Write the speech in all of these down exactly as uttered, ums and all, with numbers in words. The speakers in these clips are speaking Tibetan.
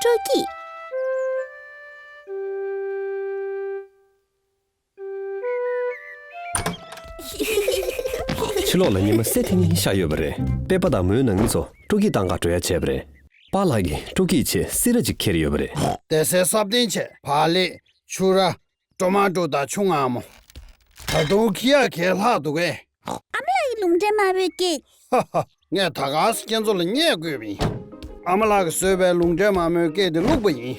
སྤྲོ་སྐྱིད། ཕྱི་ལོགས་ལ་ཉི་མ་གསལ་ཐིང་ཐིང་ཤར་ཡོད་པ་རེད། པད་པ་དང་མོའི་ནང་མི་ཚོ་སྤྲོ་སྐྱིད་བཏང་ག་འགྲོ་ཡ་བྱས་པ་རེད། པཱ་ལགས་ཀྱིས་སྤྲོ་སྐྱིད་ཆེད་སི་ར་ཅིག་ཁྱེར་ཡོད་པ་རེད། སྡེར་སའི་སྲ་བརྟན་ཆེད་བག་ལེབ། ཕྱུ་ར། ཊོ་མ་ཊོ་དང་ཆུ་མངར་མོ། ད་དུང་ཁྱི་ཡག་གས་ལྷག་འདུག་གས། ཨ་མ་ལགས་ཀྱི་ལུང་འདྲེན་མ་བོའི་ཀེག་ཧ་ཧ། ངས་ད་ག་སེ་ཁྱེད་ཚོ་ལ་བརྙས་དགོས་པ་ཡིན། ཨ་མ་ལགས་ཀྱིས་བཟོས་པའི་ལུང་འདྲེན་མ་མོའི་ཀེག་དེ་བླུགས་པ་ཡིན།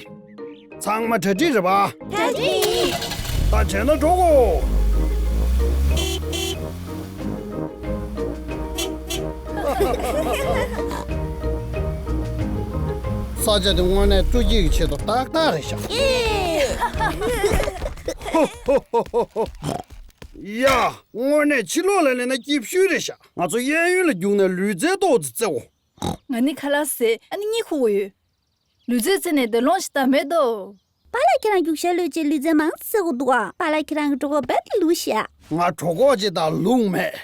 ཚང་མ་གྲ་སྒྲིག་རེད་པ། གྲ་སྒྲིག་ཡིན། ད་བྱས་ན་འགྲོ་གོ། ས་ཆ་དེ་དངོས་གནས་སྤྲོ་སྐྱིད་ཀྱི་ཆེད་དུ་ཏག་ཏག་རེད་ཤག་ཧོ་ཧོ་ཧོ་ཧོ་ཧོ། ཡ། དངོས་གནས་ཕྱི་ལོགས་ལ་སླེབས་ན་སྐྱིད་ཤོས་རེད་ཤག་ང་ཚོ་གཡས་གཡོན་ལ་རྒྱུགས་ནས་ལུས་རྩལ་ཏོག་ཙམ་རྩེ་འོ། ང་ནི་ཁ་ལག་བཟས། ཨ་ནི་གཉིད་ཁུག་གི་ཡོད། ལུས་རྩལ་རྩེ་ནས་བདེ་ལོང་ཞིག་ད་མེད་དོ། པཱ་ལགས་ཁྱེད་རང་རྒྱུགས་ཤར་ལོས་བྱས་ལུས་རྩལ་མང་ཙམ་རྩེ་དགོས་འདུག་ཨ། པཱ་ལགས་ཁྱེད་རང་གི་གྲོད་ཁོག་རྦད་དེ་ལུག་ཤག་ང་གྲོད་ཁོག་ཅིག་དང་ལུག་མེད།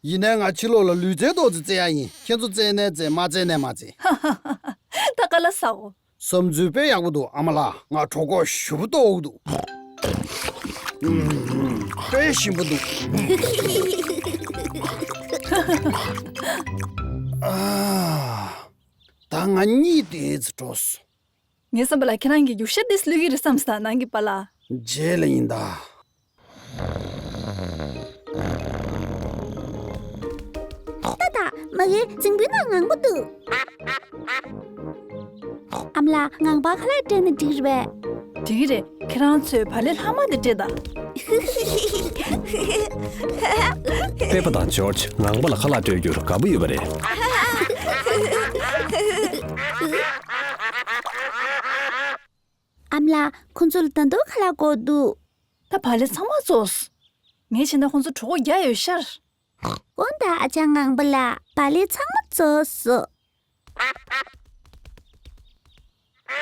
ཡིན་ནའི་ང་ཕྱི་ལོགས་ལ་ལུས་རྩལ་ཏོག་ཙམ་རྩེ་ཡ་ཡིན། ཁྱེད་ཚོ་རྩེ་ནའི་རྩེ། མ་རྩེ་ནའི་མ་རྩེ། ད་ཁ་ལག་ཟ་གོ། བསམ་ཚུལ་དཔེ་ཡག་པོ་འདུག་ཨ་མ་ལགས། ང་གྲོད་ཁོག་ཞེ་པོ་ལྟོགས་འདུག་ཨུམ། དཔེ་ཞིམ་པོ་འདུག་ཨ། ད་ང་གཉིད་ཏོག་ཙམ་བྲོ་སོང་། ངའི་བསམ་པ་ལ་ཁྱེད་རང་གིས་རྒྱུགས་ཤར་འདི་བླུག་གི་རེད་བསམ་སོང་། ནང་གི་པཱ་ལགས། རྗེས་ལ་ཡིན་ད། ཏག་ཏག་མ་གིའི་རྫིང་བུའི་ནང་ངང་པོ་འདུག་ཨ་མ་ལགས། ངང་པ་ཁ་ལག་སྤྲད་ན་འགྲིག་རེད་པས། འགྲིག་གི་རེད། ཁྱེད་རང་ཚོས་བག་ལེབ་ལྷག་མ་དེ་སྤྲད་དང་། པེ་པ་དང་ཇོརྗ་ངང་པ་ལ་ཁ་ལག་སྤྲོད་རྒྱུར་དགའ་པོ་ཡོད་པ་རེད། ཨ་མ་ལགས། ཁོ་ཚོ་ལ་ད་དུང་ཁ་ལག་དགོས་འདུག་ད་བག་ལེབ་ཚང་མ་རྫོགས་སོང་། ངས་བྱས་ན་ཁོ་ཚོ་གྲོད་ཁོག་རྒྱགས་ཡོད་ཤག་འོ་ད་ཨ་ཅག་ངང་པ་ལགས། བག་ལེབ་ཚང་མ་རྫོགས་སོང་།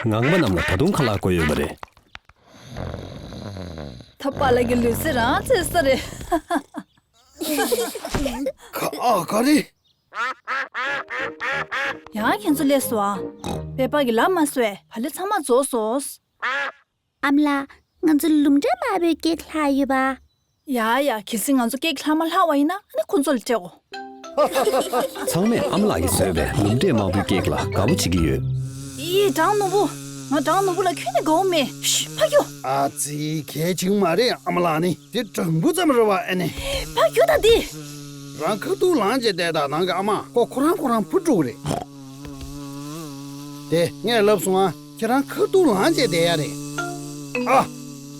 ངང་པ་རྣམས་ལ་ད་དུང་ཁ་ལག་དགོས་ཡོད་པ་རེད། ད་པཱ་ལགས་ཀྱི་ལུས་རྩལ་རང་རྩེད་ས་རེད། ག་ཨ་ག་རེ། ཡང་ཁྱེད་ཚོ་སླེབས་སོང་ཨ། པེ་པ་གིས་ལབ་མ་སོང་ངས། བག་ལེབ་ཚང་མ་རྫོགས་སོང་། ཨ་མ་ལགས། ང་ཚོ་ལུང་འདྲེན་མ་བོའི་ཀེག་ལྷག་ཡོད་པ། ཡ་ཡ། གལ་སྲིད་ང་ཚོ་ཀེག་ལྷག་མ་ལྷག་པ་ཡིན་ན་ཨ་ནི་ཁོ་ཚོ་ལ་སྤྲད་གོ། ཚང་མས་ཨ་མ་ལགས་ཀྱིས་བཟོས་པའི་ལུང་འདྲེན་མ་བོའི་ཀེག་ལ་དགའ་པོ་བྱེད་ཀྱི་ཡོད། ཡེ་གྲང་ནོར་བུ། ང་གྲང་ནོར་བུ་ལ་ཁྱོན་ནས་དགའ་བོ་མེད། ཕྱི་ཕར་རྒྱུགས། ཨ་ཙི། གལ་ཆེན་མ་རེད། ཨ་མ་ལགས་ནི་དེ་སྦྲང་བུ་ཙམ་རེད་པ། ཨ་ནི། ཕར་རྒྱུགས་དང་དེ། རང་ཁ་ཐུག་ལངས་བྱས་བསྡད་དང་། ནང་གི་ཨ་མ་ཁོ་ཁོ་རང་ཁོ་རང་འཕུར་འགྲོ་གི་རེད། དེ་ངས་ལབ་སོང་ཨ། ཁྱེད་རང་ཁ་ཐུག་ལངས་བྱས་བསྡད་ཡ་རེད། ཨ།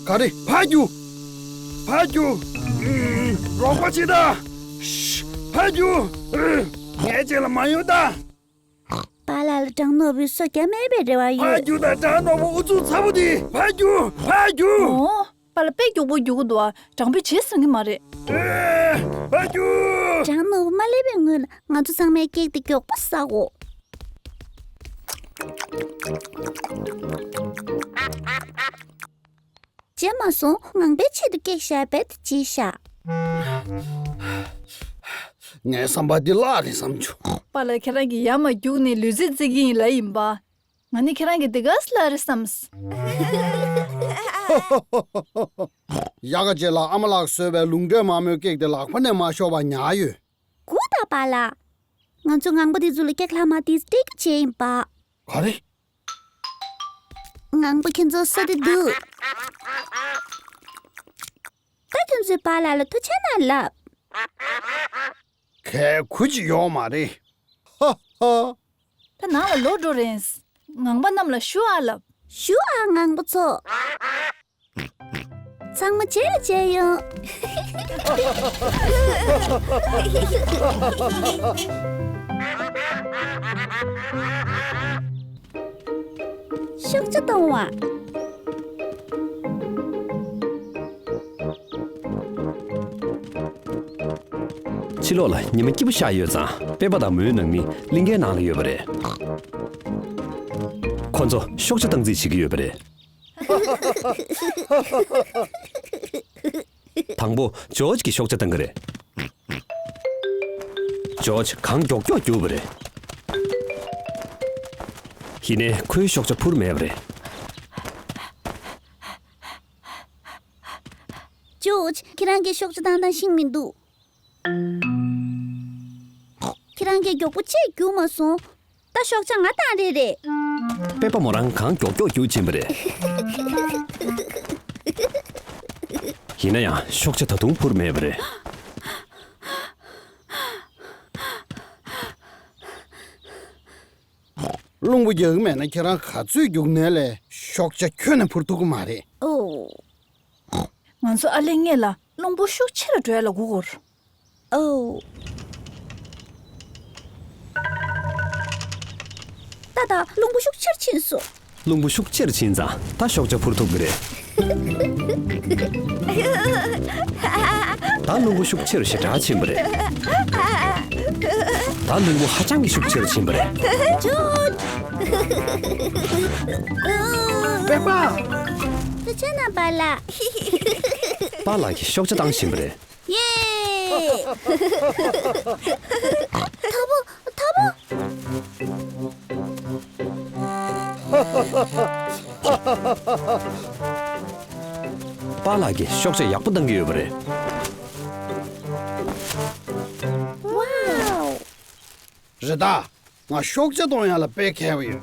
ག་རེ། ཕར་རྒྱུགས། ཕར་རྒྱུགས། ཨུམ། རོགས་པ་བྱེད་དང་། ཕར་རྒྱུགས། ངའི་རྗེས་ལ་མ་ཡོང་དང་། པཱ་ལགས་ལ་གྲང་ནོར་བུས་སོ་བརྒྱབ་མེད་པའི་རེ་བ་ཕར་ཡོད། རྒྱུགས་དང་། གྲང་ནོར་བུ་ཨུ་ཚུགས་ཚ་པོ་དེ། ཕར་རྒྱུགས། ཕར་རྒྱུགས། འོ། པཱ་ལགས་དཔེ་མགྱོགས་པོ་རྒྱུག་གི་འདུག་ཨ། གྲང་བུས་བྱེད་བཟང་གི་མ་རེད། ཨེ། ཕར་རྒྱུགས། གྲང་ནོར་བུ་མ་སླེབས་པའི་སྔོན་ལ་ང་ཚོ་ཚང་མས་ཀེག་དེ་མགྱོགས་པོ་ཟ་དགོས། བྱས་མ་སོང་། ངང་པའི་ཆེད་དུ་ཀེག་བཞག་པས་དེ་བྱས་བཞག་ངའི་བསམ་པར་འདི་གླག་རེད་བསམ་བྱུང་། པཱ་ལགས་ཁྱེད་རང་གིས་ཡར་མར་རྒྱུགས་ནས་ལུས་རྩལ་རྩེ་གི་ཡིན་ལབ་ཡིན་པ། ང་ནི་ཁྱེད་རང་གི་འདི་ག་ས་ལ་རེད་བསམས། ཡ་ག་རྗེས་ལ་ཨ་མ་ལགས་བཟོས་པའི་ལུང་འདྲེན་མ་མོའི་ཀེག་དེ་ལག་པ་ནས་མ་ཤོར་བ་ཉར་ཡོད། སྒུག་དང་པཱ་ལགས། ང་ཚོ་ངང་པ་འདི་ཚོ་ལ་ཀེག་ལྷག་མ་དེ་སྤྲད་རྒྱུ་བྱས་ཡིན་པ། ག་རེ། ངང་པ་ཁྱེད་ཚོ་བསད་དེ་འདུག་ད་ཁྱེད་ཚོས་པཱ་ལགས་ལ་ཐུགས་རྗེ་གནང་ལབ། གལ་ཁུ་ཅི་ཡོད་མ་རེད། ཧ་ཧ། ད་ནང་ལ་ལོག་འགྲོ་རན། ངང་པ་རྣམས་ལ་ཞུ་ཨ་ལབ། ཞུ་ཨ་ངང་པ་ཚོ། ཚང་མ་རྗེས་ལ་མཇལ་ཡོང་། ཤུགས་ཆེ་གཏོང་བ། ཕྱི་ལོགས་ལ་ཉི་མ་སྐྱིད་པོ་ཤར་ཡོད་ཙང་། པེ་པ་དང་མོའི་ནང་མི་གླིང་གའི་ནང་ལ་ཡོད་པ་རེད། ཁོ་ཚོ་ཤོག་བྱ་བཏང་རྩིས་བྱེད་ཀྱི་ཡོད་པ་རེད། དང་པོ་ཇོརྗ་གིས་ཤོག་བྱ་བཏང་གི་རེད། ཇོརྗ་གང་མགྱོགས་མགྱོགས་རྒྱུགས་པ་རེད། ཡིན་ནའི་ཁོའི་ཤོག་བྱ་འཕུར་མེད་པ་རེད། ཇོརྗ། ཁྱེད་རང་གི་ཤོག་བྱ་བཏང་སྟངས་ཤེས་མི་འདུག་ཁྱེད་རང་གིས་མགྱོགས་པོ་བྱས་རྒྱུགས་མ་སོང་། ད་ཤོག་བྱ་ང་བཏང་རེད་རེད། པེ་པ་མོ་རང་གང་མགྱོགས་མགྱོགས་རྒྱུགས་ཕྱིན་པ་རེད། ཡིན་ན་ཡང་ཤོག་བྱ་ད་དུང་འཕུར་མེད་པ་རེད། རླུང་བུ་རྒྱག་གི་མེད་ན་ཁྱེད་རང་ག་ཚོད་རྒྱུགས་ནའི་ལས་ཤོག་བྱ་ཁྱོན་ནས་འཕུར་ཐུབ་ཀྱི་མ་རེད། ཨོ། ང་ཚོ་ཨ་ལེ་སྔོན་ལ་རླུང་བུ་ཤུགས་ཆེ་རུ་འགྲོ་ཡ་ལ་སྒུག་དགོས། ཨོ། ད་ད་རླུང་བུ་ཤུགས་ཆེར་ཕྱིན་སོང་། རླུང་བུ་ཤུགས་ཆེར་ཕྱིན་ཙང་ད་ཤོག་བྱ་འཕུར་ཐུབ་ཀྱི་རེད། ད་རླུང་བུ་ཤུགས་ཆེར་ཞེ་དྲག་ཕྱིན་པ་རེད། ད་རླུང་བུ་ཧ་ཅང་གི་ཤུགས་ཆེར་ཕྱིན་པ་རེད། ཇོརྗ། པེ་པ། ད་ཆ་ན་པཱ་ལགས། པཱ་ལགས་ཀྱིས་ཤོག་བྱ་བཏང་བཞིན་པ་རེད། ཡེ། ཐ་བོ། ཐ་བོ། པཱ་ལགས་ཀྱིས་ཤོག་བྱ་ཡག་པོ་བཏང་གི་ཡོད་པ་རེད། ཝའོ། རེད་ད། ང་ཤོག་བྱ་གཏོང་ཡག་ལ་དཔེ་མཁས་པོ་ཡོད།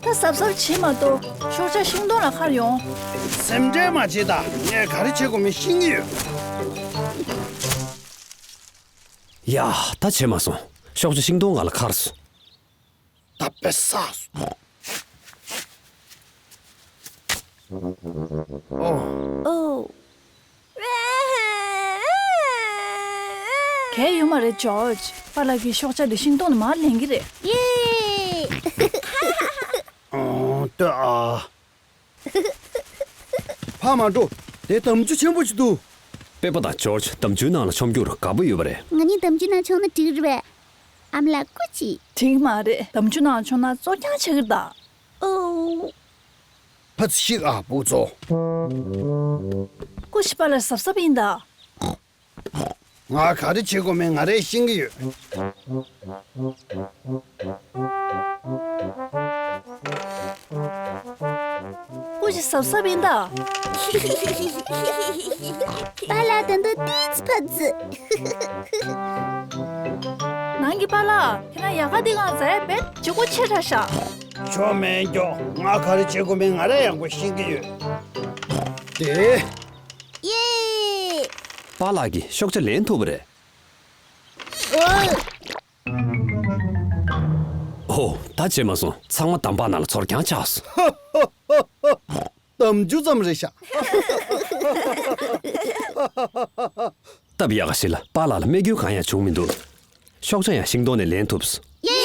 ད་གཟབ་གཟབ་བྱེད་མ་གཏོགས་ཤོག་བྱ་ཤིང་སྡོང་ལ་འཁར་ཡོང་། སེམས་ཁྲལ་མ་བྱེད་ད། ངས་ག་རེ་བྱེད་དགོས་མིན་ཤེས་ཀྱི་ཡོད། ཡ། ད་བྱེད་མ་སོང་། ཤོག་བྱ་ཤིང་སྡོང་ལ་འཁར་སོང་། ད་དཔེ་བསགས་སོང་། ཨོ། ཨོ། གལ་ཡོད་མ་རེད་ཇོརྗ། པཱ་ལགས་ཀྱིས་ཤོག་བྱ་འདི་ཤིང་སྡོང་ནས་མར་ལེན་གྱི་རེད། ཡེ། ཨོ། ལྟོས་ཨ། ཕར་མ་འགྲོ། དེ་འདམ་ཆུ་ཆེན་པོ་ཞིག་འདུག་པེ་པ་དང་ཇོརྗ་འདམ་ཆུའི་ནང་ལ་མཆོང་རྒྱུར་དགའ་པོ་ཡོད་པ་རེད། ང་གཉིས་འདམ་ཆུའི་ནང་མཆོང་ན་འགྲིག་རེད་པས། ཨ་མ་ལགས་སྐུ་མཁྱེན། འགྲིག་མ་རེད། འདམ་ཆུ་ནང་མཆོང་ན་བཙོག་རྐྱང་ཆགས་ཀྱི་རེད་ད། ཨོ། ཕ་ཚོ་ཤིག་ཨ་བུ་ཚོ། སྐུ་མཁྱེན་པཱ་ལགས་གཟབ་གཟབ་ཡིན་ད། ང་ག་རེ་བྱེད་དགོས་མིན་ང་རས་ཤེས་ཀྱི་ཡོད། སྐུ་མཁྱེན་གཟབ་གཟབ་ཡིན་ད། པཱ་ལགས་ད་དུང་ཏོག་ཙམ་ཕར་ཙི། ནང་གི་པཱ་ལགས་ཁྱེད་རང་ཡལ་ག་འདི་གང་ཟ་ཡ་བེད་ལྗིད་ཁོག་ཆེ་དྲགས་ཤག་ཆོ་མེད་མགྱོགས། ང་ག་རེ་བྱེད་དགོས་མིན་ང་རས་ཡག་པོ་ཤེས་ཀྱི་ཡོད། དེ། ཡེ། པཱ་ལགས་ཀྱིས་ཤོག་བྱ་ལེན་ཐུབ་པ་རེད། ཨོ། ཨོ། ད་བྱས་མ་སོང་། ཚང་མ་འདམ་བག་ནང་ལ་ཚོར་རྐྱང་ཆགས་སོང་། འདམ་ཆུ་ཙམ་རེད་ཤག་སྟབས་ཡག་ག་ཞིག་ལ་པཱ་ལགས་ལ་རྨས་སྐྱོན་གང་ཡང་བྱུང་མི་འདུག་ཤོག་བྱ་ཡང་ཤིང་སྡོང་ནས་ལེན་ཐུབ་སོང་། ཡེ།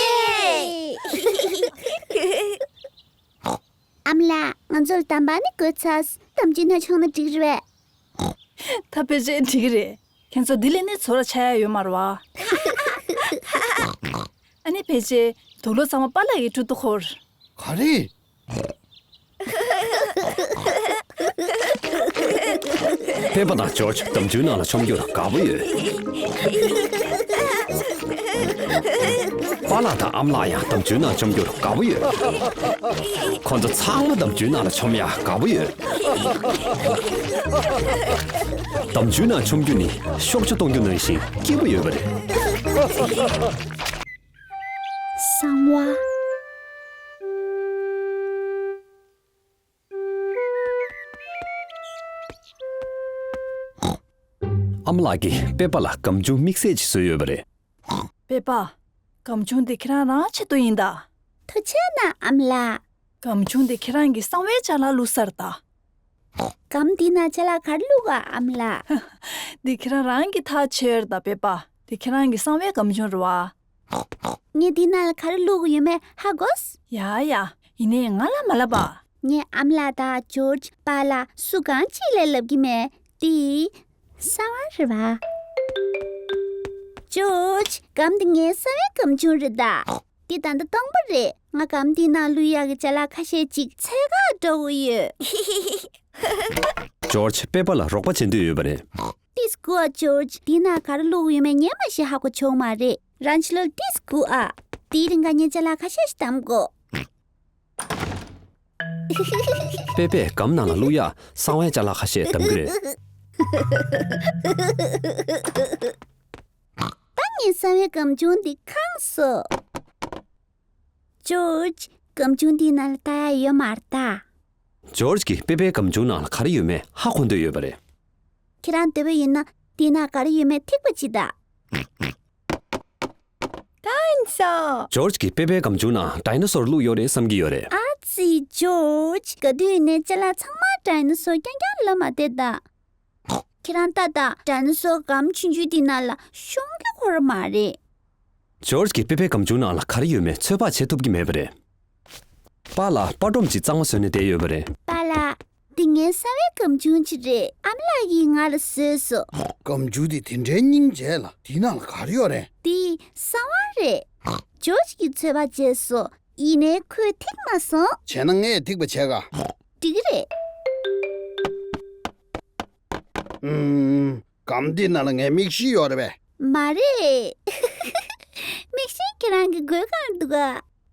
ཨ་མ་ལགས། ང་ཚོར་འདམ་བག་ནི་དགོས་ཚར། འདམ་ཆུའི་ནང་མཆོང་ན་འགྲིག་རེད། ད་ཕལ་ཆེར་འགྲིག་གི་རེད། ཁྱེད་ཚོ་འདི་ལས་ནི་ཚོར་བ་ཆགས་ཡ་ཡོད་མ་རེད་བ། ཨ་ནི་ཕལ་ཆེར་དུག་ལོག་ཚང་མ་པཱ་ལགས་ཀྱི་ཁྲོད་དུ་འཁོར། ག་རེ། པེ་པ་དང་ཇོརྗ་འདམ་ཆུའི་ནང་ལ་མཆོང་རྒྱུར་དགའ་པོ་ཡོད། པཱ་ལགས་དང་ཨ་མ་ལགས་ཡང་འདམ་ཆུའི་ནང་མཆོང་རྒྱུར་དགའ་པོ་ཡོད། ཁོ་ཚོ་ཚང་མ་འདམ་ཆུའི་ནང་ལ་མཆོང་ཡག་དགའ་པོ་ཡོད། འདམ་ཆུའི་ནང་མཆོང་རྒྱུ་ནི་ཤོག་བྱ་གཏོང་རྒྱུ་ནང་བཞིན་སྐྱིད་པོ་ཡོད་པ་རེད། གསང་བ། ཨ་མ་ལགས་ཀྱིས་པེ་པ་ལ་སྒམ་ཆུང་དམིགས་བསལ་ཅིག་བཟོས་ཡོད་པ་རེད། པེ་པ། སྒམ་ཆུང་འདི་ཁྱེད་རང་རང་ཆེད་དུ་ཡིན་ད། ཐུགས་རྗེ་གནང་ཨ་མ་ལགས། སྒམ་ཆུང་འདི་ཁྱེད་རང་གི་གསང་བའི་ཅ་ལག་བླུགས་ས་རེད་ད། སྒམ་འདི་ནང་ཅ་ལག་ག་རེ་བླུགས་ཨ་ཨ་མ་ལགས། འདི་ཁྱེད་རང་རང་གིས་ཐག་ཆོད་ད་པེ་པ། འདི་ཁྱེད་རང་གི་གསང་བའི་སྒམ་ཆུང་རེད་བ། ངས་འདི་ནང་ལ་ག་རེ་བླུགས་ཡོད་མེད་ཧ་གོ། ཡ་ཡ། ཡིན་ནའི་ང་ལ་མ་ལབ་པ། ངས་ཨ་མ་ལགས་དང་ཇོརྗ་པཱ་ལགས་སུ་གང་ཅིག་ལ་ལབ་ཀྱི་མེད། འདི་གསང་བ་རེད་བ། ཇོརྗ། སྒམ་འདི་ངའི་གསང་བའི་སྒམ་ཆུང་རེད་ད། འདི་ད་ལྟ་སྟོང་པ་རེད། ང་སྒམ་འདིའི་ནང་བླུག་ཡག་གི་ཅ་ལག་ཁ་ཤས་ཅིག་འཚོལ་ག་འགྲོ་གི་ཡོད། ཇོརྗ་པེ་པ་ལ་རོགས་པ་བྱེད་འདོད་ཡོད་པ་རེད། ཏིས་ཀུའ་ཇོརྗ། འདི་ན་ག་རེ་བླུགས་ཡོད་མེད་ངས་མ་ཤེས་ཧ་གོ་བྱུང་མ་རེད། རང་ཆུ་ལོལ་ཏིས་གུ་ཨ། དེའི་རིང་ག་ངས་ཅ་ལག་ཁ་ཤས་ཤིག་བདམ་དགོ། པེ་པེ་སྒམ་ནང་ལ་བླུག་ཡ་གསང་བའི་ཅ་ལག་ཁ་ཤས་བདམ་གི་རེད། ད་ངས་གསང་བའི་སྒམ་ཆུང་འདི་ཁེངས་སོང་། ཇོརྗ། སྒམ་ཆུང་འདིའི་ནང་ལ་ལྟ་ཡ་ཡོད་མ་རེད་ད། ཇོརྗ་གིས་པེ་པེའི་སྒམ་ཆུང་ནང་ལ་ག་རེ་ཡོད་མེད་ཧ་གོ་འདོད་ཡོད་པ་རེད། ཁྱེད་རང་འདོད་པ་ཡིན་ན་འདིའི་ནང་ག་རེ་ཡོད་མེད་ཐིག་པ་གཅིག་ལྟ། ཁེངས་སོང་། ཇོརྗ་གིས་པེ་པེའི་སྒམ་ཆུང་ནང་ཌའི་ནོ་སོར་བླུགས་ཡོད་རེད་བསམ་གྱི་ཡོད་རེད། ཨ་ཙི་ཇོརྗ། ག་དུས་ཡིན་ནའི་ཅ་ལག་ཚང་མ་ཌའི་ནོ་སོར་རྐྱང་རྐྱང་ལ་མ་བལྟས་ད། ཁྱེད་རང་ལྟ་དང་། ཌའི་ནོ་སོར་སྒམ་ཆུང་ཆུང་འདི་ནང་ལ་ཤོང་གི་ཡོད་མ་རེད། ཇོརྗ་གིས་པེ་པེའི་སྒམ་ཆུང་ནང་ལ་ག་རེ་ཡོད་མེད་ཚོད་དཔག་བྱེད་ཐུབ་ཀྱི་མེད་པ་རེད། པཱ་ལགས་པར་སྒྲོམ་ཅིག་གཙང་མ་བཟོས་ནས་བསྡད་ཡོད་པ་རེད། པཱ་ལགས། འདི་ངའི་གསང་བའི་སྒམ་ཆུང་ཅིག་རེད། ཨ་མ་ལགས་ཀྱིས་ང་ལ་བཟོས་སོང་། སྒམ་ཆུང་དེ་དེ་འདྲའི་སྙིང་རྗེ་ལ། དེའི་ནང་ལ་ག་རེ་ཡོད་རེད། འདི་གསང་བ་རེད། ཇོརྗ་གིས་ཚོད་དཔག་བྱས་སོང་། ཡིན་ནའི་ཁོས་ཐིག་མ་སོང་། བྱས་ན་ངས་ཐིག་པ་བྱས་ག་འགྲིག་གི་རེད། ཨུམ། སྒམ་འདི་ནང་ལ་ངའི་མིག་ཤེལ་ཡོད་རེད་པས། མ་རེད། མིག་ཤེལ་ཁྱེད་རང་གི་མགོའི་སྒང་འདུག་ག་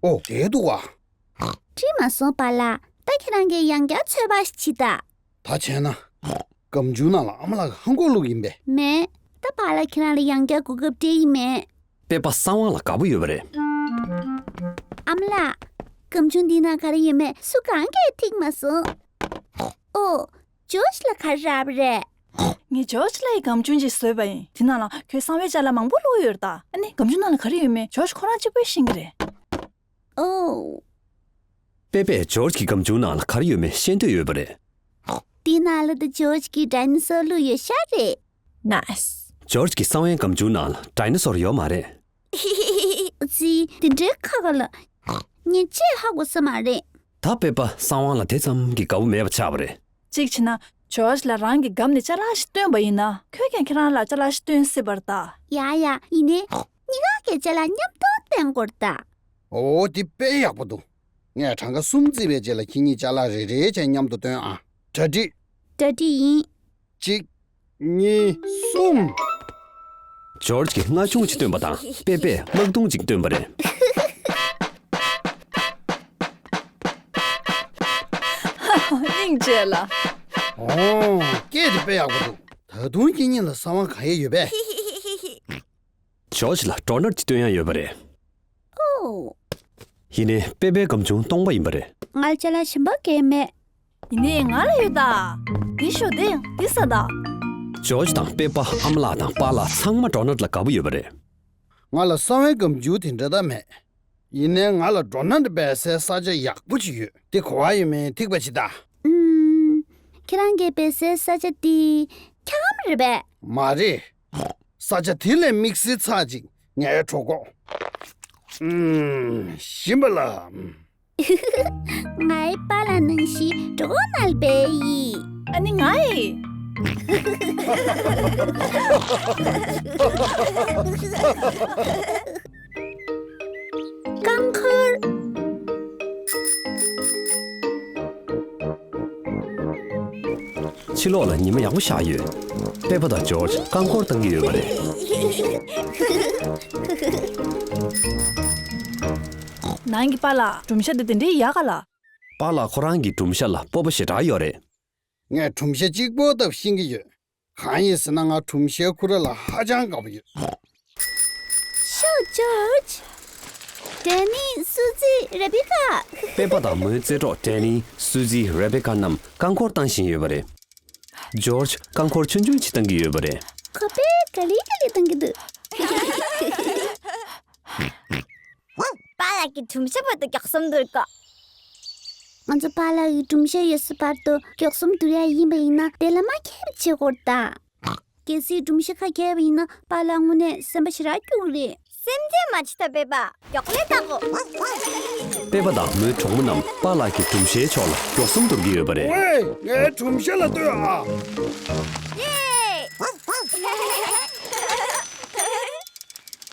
འོ་དེ་འདུག་ག་བྲིས་མ་སོང་པཱ་ལགས། ད་ཁྱེད་རང་གིས་ཡང་བསྐྱར་ཚོད་དཔག་ཞིག་བྱེད་ད། ད་བྱས་ན། སྒམ་ཆུང་ནང་ལ་ཨ་མ་ལགས་ཀྱི་ཧང་གོ་བླུགས་ཡིན་པས། མེད། ད་པཱ་ལགས་ཁྱེད་རང་ལ་ཡང་བསྐྱར་གོ་སྐབས་སྤྲད་ཡི་མེད། པེ་པ་གསང་བ་ལ་དགའ་པོ་ཡོད་པ་རེད། ཨ་མ་ལགས། སྒམ་ཆུང་འདི་ནང་ག་རེ་ཡོད་མེད་སུ་གང་གིས་ཐིག་མ་སོང་། ཨོ། ཇོརྗ་ལ་ག་རེ་རག་པ་རེད། ངས་ཇོརྗ་ལགས་ཀྱི་སྒམ་ཆུང་ཅིག་བཟོས་པ་ཡིན། དེ་ནང་ལ་ཁོའི་གསང་བའི་ཅ་ལག་མང་པོ་བླུགས་ཡོད་རེད་ད། ཨ་ནི་སྒམ་ཆུང་ནང་ལ་ག་རེ་ཡོད་མེད་ཇོརྗ་ཁོ་རང་གཅིག་པོས་ཤེས་ཀྱི་རེད། ཨོ། པེ་པས་ཇོརྗ་གི་སྒམ་ཆུང་ནང་ལ་ག་རེ་ཡོད་མེད་ཤེས་འདོད་ཡོད་པ་རེད། དེའི་ནང་ལ་ད་ཇོརྗ་གི་ཌའི་ནོ་སོར་བླུགས་ཡོད་ཤག་རེད། ནའིས། ཇོརྗ་གི་གསང་བའི་སྒམ་ཆུང་ནང་ལ་ཌའི་ནོ་སོར་ཡོད་མ་རེད། ཙི། དེ་འདྲའི་ཁག་ཁག་ལ། ངས་ཅི་ཧ་གོ་ས་མ་རེད། ད་པེ་པ་གསང་བ་ལ་དེ་ཙམ་གྱི་དགའ་པོ་མེད་པ་ཆགས་པ་རེད། གཅིག་བྱས་ན་ཇོརྗ་ལ་རང་གི་སྒམ་ནས་ཅ་ལག་ཞིག་བཏོན་པ་ཡིན་ན་ཁོས་ཀྱང་ཁྱེད་རང་ལ་ཅ་ལག་ཞིག་བཏོན་སྲིད་པ་རེད་ད། ཡ་ཡ། ཡིན་ནའི། གཉིས་ཀ་གིས་ཅ་ལག་མཉམ་དུ་བཏོན་དགོས་རེད་ད། འོ་དེ་དཔེ་ཡག་པོ་འདུག་ངས་གྲངས་ཀ་གསུམ་བརྩིས་པའི་རྗེས་ལ་ཁྱེད་གཉིས་ཅ་ལག་རེ་རེ་བྱས་མཉམ་དུ་བཏོན་ཨ། གྲ་སྒྲིག་གྲ་སྒྲིག་ཡིན། གཅིག་གཉིས། གསུམ། ཇོརྗ་གིས་སྔ་ཆུང་ཅིག་བཏོན་པ་དང་པེ་པས་དམག་དུང་ཅིག་བཏོན་པ་རེད། སྙིང་རྗེ་ལ། ཨོ། སྐད་དེ་དཔེ་ཡག་པོ་འདུག་ད་དུང་ཁྱེད་གཉིས་ལ་གསང་བ་གང་ཡང་ཡོད་པས། ཇོརྗ་ལ་ཌོ་ནཊ་ཅིག་སྟོན་ཡ་ཡོད་པ་རེད། ཨོ། ཡིན་ནའི་པེ་པའི་སྒམ་ཆུང་སྟོང་པ་ཡིན་པ་རེད། ང་ལ་ཅ་ལག་གཞན་པ་གང་ཡང་མེད། ཡིན་ནའི་ང་ལ་ཡོད་ད། འདི་ཤོག་འདི་འདི་ཟ་ད། ཇོརྗ་དང་པེ་པ་ཨ་མ་ལགས་དང་པཱ་ལགས་ཚང་མ་ཌོ་ནཊ་ལ་དགའ་པོ་ཡོད་པ་རེད། ང་ལ་གསང་བའི་སྒམ་ཆུང་དེ་འདྲ་ད་མེད། ཡིན་ནའི་ང་ལ་ཌོ་ནཊ་སྦས་སའི་ས་ཆ་ཡག་པོ་ཅིག་ཡོད། དེ་ག་པར་ཡོད་མེད་ཐིག་པ་བྱེད་ད། ཨུམ། ཁྱེད་རང་གིས་སྦས་སའི་ས་ཆ་དེ་འཁྱག་སྒམ་རེད་པས། མ་རེད། ས་ཆ་དེ་ལས་དམིགས་བསལ་ཚགས་ཅིག་ངའི་གྲོད་ཁོག་ཨུམ། ཞིམ་པ་ལ། ངའི་པཱ་ལགས་ནང་བཞིན་གྲོད་ཁོག་ནང་ལ་སྦས་ཡིན། ཨ་ནི་ང་ཡི། རྐང་འཁོར། ཕྱི་ལོགས་ལ་ཉི་མ་ཡག་པོ་ཤར་ཡོད། པེ་པ་དང་ཇོརྗ་རྐང་འཁོར་བཏང་གི་ཡོད་པ་རེད། ནང་གི་པཱ་ལགས་སྒྲུང་བཤད་དེ་དེ་འདྲའི་ཡག་ག་ལ། པཱ་ལགས་ཁོ་རང་གི་སྒྲུང་བཤད་ལ་སྤོབས་པ་ཞེ་དྲག་ཡོད་རེད། ངས་སྒྲུང་བཤད་གཅིག་པོ་ལྟ་བུ་ཤེས་ཀྱི་ཡོད། གང་ཡིན་ཟེར་ན་ང་སྒྲུང་བཤད་ཁོ་རང་ལ་ཧ་ཅང་དགའ་པོ་ཡོད། ཤོག་ཇོརྗ། ཌེ་ནི། སུ་ཛི། རེ་བེ་ཀ་པེ་པ་དང་མོའི་རྩེད་གྲོགས་ཌེ་ནི། སུ་ཛི། རེ་བེ་ཀ་རྣམས་རྐང་འཁོར་བཏང་བཞིན་ཡོད་པ་རེད། ཇོརྗ་རྐང་འཁོར་ཆུང་ཆུང་ཅིག་བཏང་གི་ཡོད་པ་རེད། ཁོ་པས་ག་ལེ་ག་ལེ་བཏང་གི་འདུག་པཱ་ལགས་ཀྱི་སྒྲུང་བཤད་བར་དུ་མགྱོགས་གསུམ་བསྡུར་དགོས། ང་ཚོ་པཱ་ལགས་ཀྱི་སྒྲུང་བཤད་ཡོད་ས་བར་དུ་མགྱོགས་གསུམ་བསྡུར་ཡ་ཡིན་པ་ཡིན་ན་དེ་ལ་མ་མཁས་པ་བྱེད་དགོས་རེད་ད། གལ་སྲིད་སྒྲུང་བཤད་ཁ་མཁས་པ་ཡིན་ན་པཱ་ལགས་དངོས་གནས་སེམས་པ་ཞེ་དྲག་སྐྱོ་གི་རེད། སེམས་ཁྲལ་མ་བྱེད་ད་པེ་པ། མགྱོགས་ལས་བཏང་གོ། པེ་པ་དང་མོའི་གྲོགས་མོ་རྣམས་པཱ་ལགས་ཀྱི་སྒྲུང་བཤད་ཕྱོགས་ལ་མགྱོགས་གསུམ་བསྡུར་གྱི་ཡོད་པ་རེད། ཝེ། ངའི་སྒྲུང་བཤད་ལ་ལྟོས་ཨ། ཡེ།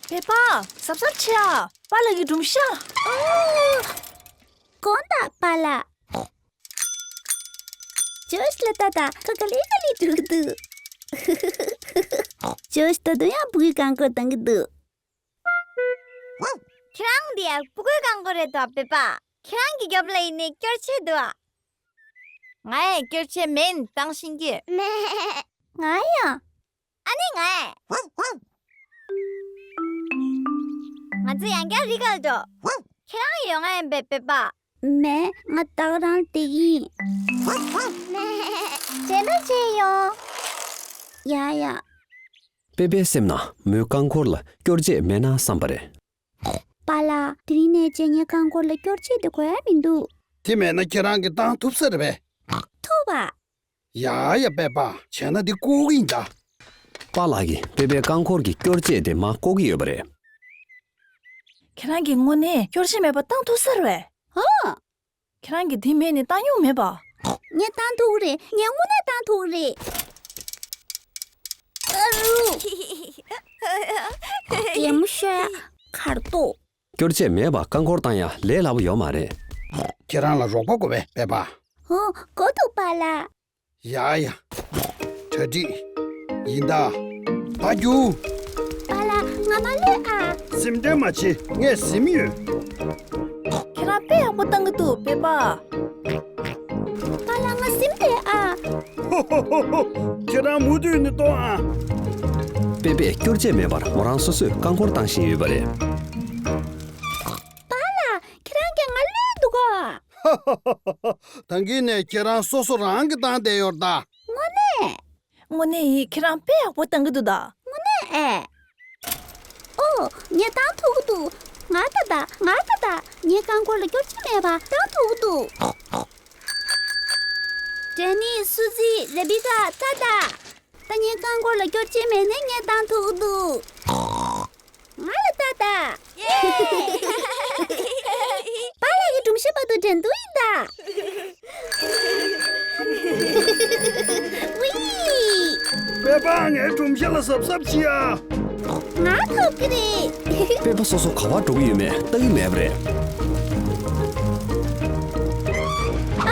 པེ་པ། གཟབ་གཟབ་བྱེད་ཨ། པཱ་ལགས་ཀྱི་སྒྲུང་བཤད། དགོངས་དག་པཱ་ལགས། ཇོརྗ་ལ་ལྟ་དང་། ཁོ་ག་ལེ་ག་ལེ་འགྲོ་གི་འདུག་ཇོརྗ་ད་དུང་ཡང་སྤུ་གུའི་རྐང་འཁོར་བཏང་གི་འདུག་ཁྱེད་རང་འདི་ཡ་སྤུ་གུའི་རྐང་འཁོར་རེད་དོ་པེ་པ། ཁྱེད་རང་གི་རྒྱབ་ལ་ཡིན་ནའི་སྐྱོར་ཆས་འདུག་ཨ། ང་ཡང་སྐྱོར་ཆས་མེད་ནི་བཏང་ཤེས་ཀྱི། ང་ཡང་། ཨ་ནི་ང་ཡང་། ང་ཚོ་ཡང་བསྐྱར་རི་ཁར་འགྲོ། ཁྱེད་རང་ཡོང་ང་ཡིན་པས་པེ་པ། མེད། ང་ད་ག་རང་བསྡད་ཀྱི་ཡིན། རྗེས་མ་མཇལ་ཡོང་། ཡ་ཡ། པེ་པའི་སེམས་ན་མོའི་རྐང་འཁོར་ལ་སྐྱོར་ཆས་མེད་ན་བསམ་པ་རེད། པཱ་ལགས། དེ་རིང་ནས་བྱས་ངའི་རྐང་འཁོར་ལ་སྐྱོར་ཆས་དེ་དགོས་ཡ་མི་འདུག་དེ་མེད་ན་ཁྱེད་རང་གིས་བཏང་ཐུབ་ས་རེད་པས། ཐུབ་པ། ཡ་ཡ་པེ་པ། བྱས་ན་འདི་བཀོག་གི་ཡིན་ད། པཱ་ལགས་ཀྱིས་པེ་པའི་རྐང་འཁོར་གྱི་སྐྱོར་ཆས་དེ་མར་བཀོག་གི་ཡོད་པ་རེད། ཁྱེད་རང་གིས་དངོས་གནས་སྐྱོར་ཆས་མེད་པ་བཏང་ཐུབ་ས་རེད་པས། ཧ། ཁྱེད་རང་གིས་དེ་མེད་ནས་བཏང་མྱོང་མེད་པ། ངས་བཏང་ཐུབ་ཀྱི་རེད། ངས་དངོས་གནས་བཏང་ཐུབ་ཀྱི་རེད། ཨ་རུ། གད་མོ་ཤོར་ཡ། ཁ་རྡོ། སྐྱོར་ཆས་མེད་པར་རྐང་འཁོར་བཏང་ཡ་ལས་སླ་པོ་ཡོད་མ་རེད། ཁྱེད་རང་ལ་རོགས་པ་དགོས་པས་པེ་པ། ཧོ། དགོས་འདུག་པཱ་ལགས། ཡ་ཡ། གྲ་སྒྲིག་ཡིན་ད། ད་རྒྱུགས། པཱ་ལགས་ང་མ་གློད་ཨ། སེམས་ཁྲལ་མ་བྱེད། ངས་ཟིན་ཡོད། ཁྱེད་རང་དཔེ་ཡག་པོ་བཏང་གི་འདུག་པེ་པ། པཱ་ལགས་ང་ཟིན་བསྡད་ཨ། ཧོ་ཧོ་ཧོ་ཧོ། ཁྱེད་རང་མུ་མཐུད་ནས་གཏོང་ཨ། པེ་པས་སྐྱོར་ཆས་མེད་པར་མོ་རང་སོ་སོས་རྐང་འཁོར་བཏང་བཞིན་ཡོད་པ་རེད། པཱ་ལགས་ཁྱེད་རང་གིས་ང་གློད་འདུག་ག། ད་གིན་ནས་ཁྱེད་རང་སོ་སོ་རང་གིས་བཏང་བསྡད་ཡོད་ད། དངོས་གནས། དངོས་གནས་ཡིན། ཁྱེད་རང་དཔེ་ཡག་པོ་བཏང་གི་འདུག་ད། དངོས་གནས་ཨེ། ཨོ། ངས་བཏང་ཐུབ་ཀྱི་འདུག་ང་ད་ད། ང་ད་ད། ངའི་རྐང་འཁོར་ལ་སྐྱོར་ཆས་མེད་པ་བཏང་ཐུབ་ཀྱི་འདུག་ཌེ་ནི། སུ་ཛི། རེ་བི་ཀ། ད་ད། ད་ངའི་རྐང་འཁོར་ལ་སྐྱོར་ཆས་མེད་ནའི་ངས་བཏང་ཐུབ་ཀྱི་འདུག་ང་ལ་ལྟ་ད། པཱ་ལགས་ཀྱི་སྒྲུང་བཤད་བར་དུ་འགྲན་བསྡུར་ཡིན་ད། ཝི། པེ་པ་ངའི་སྒྲུང་བཤད་ལ་གཟབ་གཟབ་བྱེད་ཨ། ང་ཐོབ་ཀྱི་རེད། པེ་པ་སོ་སོ་ག་པར་འགྲོ་གི་ཡོད་མེད་ལྟ་གི་མེད་པ་རེད། ཨ།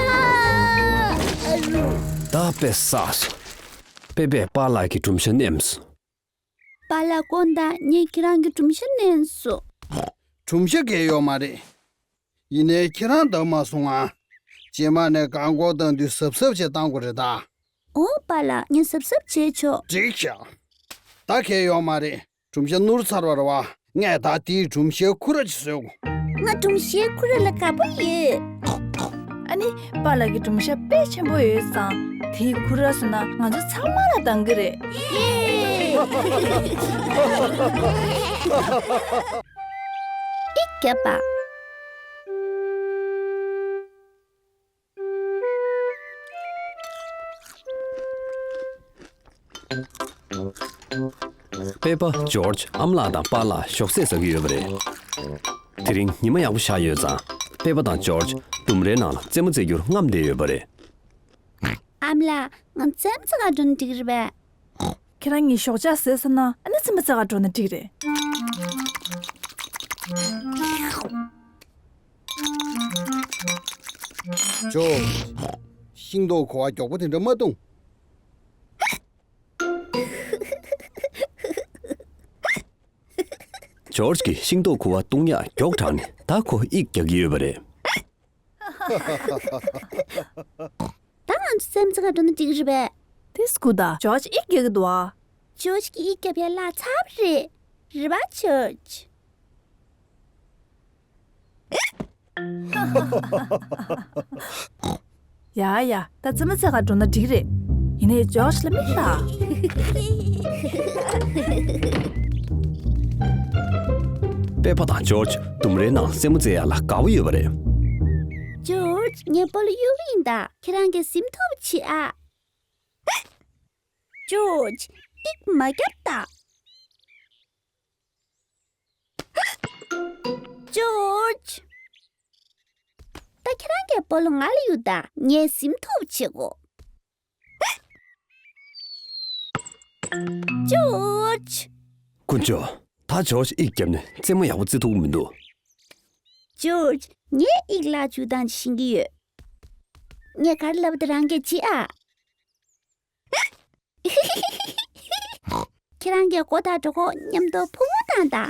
ཨ་རུ། ད་དཔེ་བསགས་སོང་། པེ་པས་པཱ་ལགས་ཀྱི་སྒྲུང་བཤད་མནན་སོང་། པཱ་ལགས་དགོངས་དག་ངས་ཁྱེད་རང་གི་སྒྲུང་བཤད་མནན་སོང་། སྒྲུང་བཤད་གལ་ཡོད་མ་རེད། ཡིན་ནའི་ཁྱེད་རང་བདམས་མ་སོང་ང་། རྗེས་མ་ནས་རྐང་འཁོར་བཏང་དུས་གཟབ་གཟབ་བྱས་བཏང་དགོས་རེད་ད། ཨོ་པཱ་ལགས་ངས་གཟབ་གཟབ་བྱས་ཆོག་འགྲིག་ཤག་ད་གལ་ཡོད་མ་རེད། སྒྲུང་བཤད་ནོར་ཚར་བ་རེད་བ། ངས་ད་དེའི་སྒྲུང་བཤད་ཁུ་ར་ཅིག་བཟོས་གོ། ང་སྒྲུང་བཤད་ཁུ་ར་ལ་དགའ་པོ་ཡོད། ཨ་ནི་པཱ་ལགས་ཀྱི་སྒྲུང་བཤད་དཔེ་ཆེན་པོ་ཡོད་ཙང་དེའི་ཁུ་ར་བཟོས་ན་ང་ཚོ་ཚང་མ་ལ་འདང་གི་རེད། ཡེ། ཨི་རྒྱབ་པ། པེ་པ། ཇོརྗ། ཨ་མ་ལགས་དང་པཱ་ལགས་ཞོགས་ཟས་ཟ་གི་ཡོད་པ་རེད། དེ་རིང་ཉི་མ་ཡག་པོ་ཤར་ཡོད་ཙང་པེ་པ་དང་ཇོརྗ་ལྡུམ་རའི་ནང་ལ་རྩེད་མོ་རྩེ་རྒྱུར་རྔམ་བསྡད་ཡོད་པ་རེད། ཨ་མ་ལགས་ང་རྩེད་མོ་རྩེ་གར་འགྲོ་ན་འགྲིག་གི་རེད་པས། ཁྱེད་རང་གཉིས་ཞོགས་ཇ་ཟས་ཚར་ན་ཨ་ནི་རྩེད་མོ་རྩེ་གར་འགྲོ་ན་འགྲིག་རེད། ཇོ། ཤིང་ཏོག་ཁུ་བ་མགྱོགས་པོ་དེ་འདྲ་མ་འཐུང་། ཇོརྗ་གིས་ཤིང་ཏོག་ཁུ་བ་བཏུང་ཡག་མགྱོགས་དྲགས་ནས་ད་ཁོ་དབྱིག་རྒྱག་གི་ཡོད་པ་རེད། ད་ང་ཚོ་རྩེད་མོ་རྩེ་གར་འགྲོ་ན་འགྲིག་གི་རེད་པས། དེ་སྐུ་ད་ཇོརྗ་དབྱིག་རྒྱག་གི་འདུག་ཨ། ཇོརྗ་གིས་དབྱིག་རྒྱབ་ཡ་ལྷག་ཚར་བ་རེད། རེད་པ་ཇོརྗ། ཡ་ཡ། ད་རྩེད་མོ་རྩེ་གར་འགྲོ་ན་འགྲིག་རེད། ཡིན་ནའི་ཇོརྗ་ལ་མིག་ལྟ། པེ་པ་དང་ཇོརྗ་ལྡུམ་རའི་ནང་རྩེད་མོ་རྩེ་ཡག་ལ་དགའ་པོ་ཡོད་པ་རེད། ཇོརྗ་ངས་སྤོ་ལོ་གཡུག་གི་ཡིན་ད། ཁྱེད་རང་གིས་ཟིན་ཐུབ་བྱེད་ཨ། ཇོརྗ། དབྱིག་མ་རྒྱབ་ད། ཇོརྗ། ད་ཁྱེད་རང་གིས་སྤོ་ལོ་ང་ལ་གཡུག་ད། ངས་ཟིན་ཐུབ་བྱེད་གོ། ཇོརྗ། དཀོན་མཆོག་ད་ཇོརྗ་དབྱིག་བརྒྱབ་ནས་རྩེད་མོ་ཡག་པོ་རྩེ་ཐུབ་ཀྱི་མི་འདུག་ཇོརྗ། ངས་དབྱིག་ལག་འཇུ་སྟངས་ཤེས་ཀྱི་ཡོད། ངས་ག་རེ་ལབ་པ་དེ་རང་གིས་བྱེད་ཨ། ཁྱེད་རང་གིས་སྒོ་དང་གྲོད་ཁོག་མཉམ་དུ་ཕུང་བོ་བཏང་དང་།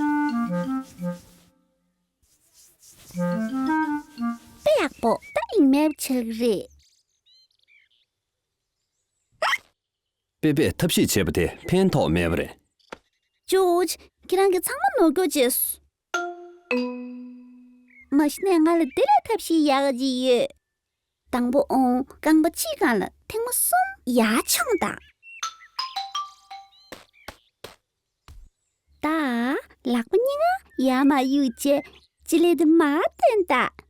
པོ་ད་ཡིན་མེད་ཆགས་རེད། པེ་པེས་ཐབས་ཤེས་བྱས་པ་དེ་ཕན་ཐོགས་མེད་པ་རེད། ཇོརྗ། ཁྱེད་རང་གིས་ཚང་མ་ནོར་སྐྱོར་བྱས་སོང་། མ་གཞི་ནས་ང་ལ་དེ་ལས་ཐབས་ཤེས་ཡག་ཅིག་ཡོད། དང་པོ་ཨོང་རྐང་པ་གཅིག་སྒང་ལ་ཐེངས་མ་གསུམ་ཡར་མཆོངས་དང་། ད་ལག་པ་གཉིས་ཀ་ཡར་མར་གཡུག་བྱས་ལྕེ་ལེབ་དེ་མར་བཏོན་དང་།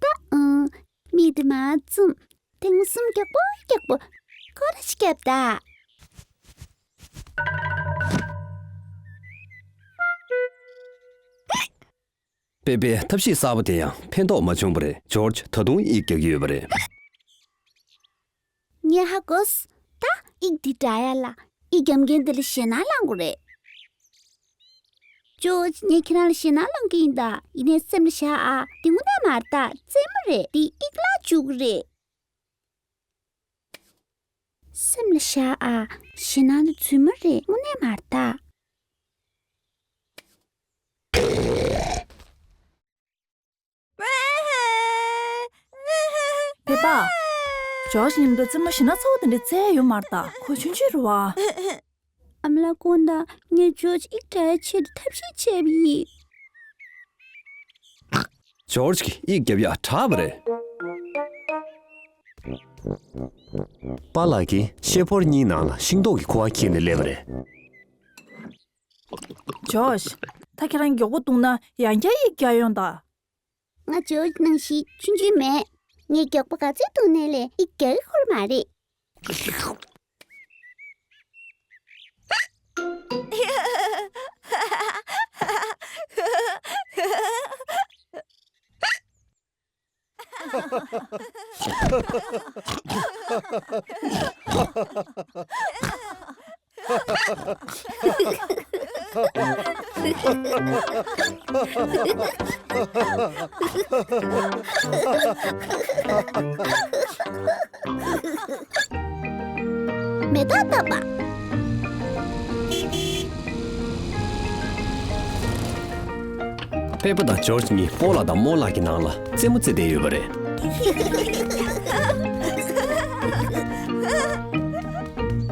ད་ཨང་། མིག་དེ་མར་བཙུམ། ཐེངས་མ་གསུམ་མགྱོགས་པོ་མགྱོགས་པོ་སྐོར་ར་ཞིག་བརྒྱབ་དང་། པེ་པེའི་ཐབས་ཤེས་གསར་པ་དེ་ཡང་ཕན་ཐོགས་མ་བྱུང་བ་རེད། ཇོརྗ་ད་དུང་ཡིག་རྒྱག་གི་ཡོད་པ་རེད། ངས་ཧ་གོ་སོང་། ད་ཡིག་འདི་འདྲ་ཡ་ལ་ཡིག་རྒྱབ་མཁན་དེ་ལ་ཞེད་སྣང་ལངས་དགོས་རེད། ཇོརྗ། ངས་ཁྱེད་རང་ལ་ཞེད་སྣང་ལངས་ཀྱི་ཡིན་ད། ཡིན་ནའི་སེམས་ལ་བཞག་ཨ། འདི་དངོས་གནས་མ་རེད་ད། རྩེད་མོ་རེད། འདི་ཡིག་བརླག་འཇུག་གི་རེད། སེམས་ལ་བཞག་ཨ། ཞེད་སྣང་དེ་རྫུན་མ་རེད། དངོས་གནས་མ་རེད་ད། པེ་པ། ཇོརྗ་མཉམ་དུ་རྩེད་མོ་ཞེད་སྣང་ཚ་བོ་དེ་འདྲ་རྩེ་ཡ་ཡོད་མ་རེད་ད། ཁོ་ཆུང་ཆུང་རེད་བ། ཨ་མ་ལགས་དགོངས་དག། ངས་ཇོརྗ་ཡིག་བྲི་ཡའི་ཆེད་དུ་ཐབས་ཤེས་བྱས་པ་ཡིན། ཇོརྗ་གིས་ཡིག་རྒྱབ་ཡག་དྲག་པ་རེད། པཱ་ལགས་ཀྱིས་ཤེལ་ཕོར་གཉིས་ནང་ལ་ཤིང་ཏོག་གི་ཁུ་བ་འཁྱེར་ནས་སླེབས་པ་རེད། ཇོརྗ། ད་ཁྱེད་རང་མགྱོགས་པོ་འདུག་ན་ཡང་བསྐྱར་ཡིག་རྒྱག་ཡོང་དང་། ང་ཇོརྗ་ནང་བཞིན་ཆུང་ཆུང་མེད། ངས་མགྱོགས་པོ་ག་ཚོད་འདུག་ནའི་ལས་ཡིག་རྒྱག་གི་ཡོད་མ་རེད། མེ་ཏོག་བཏབ་པ། པེ་པ་དང་ཇོརྗ་གཉིས་སྤོ་ལགས་དང་རྨོ་ལགས་ཀྱི་ནང་ལ་རྩེད་མོ་རྩེ་བསྡད་ཡོད་པ་རེད།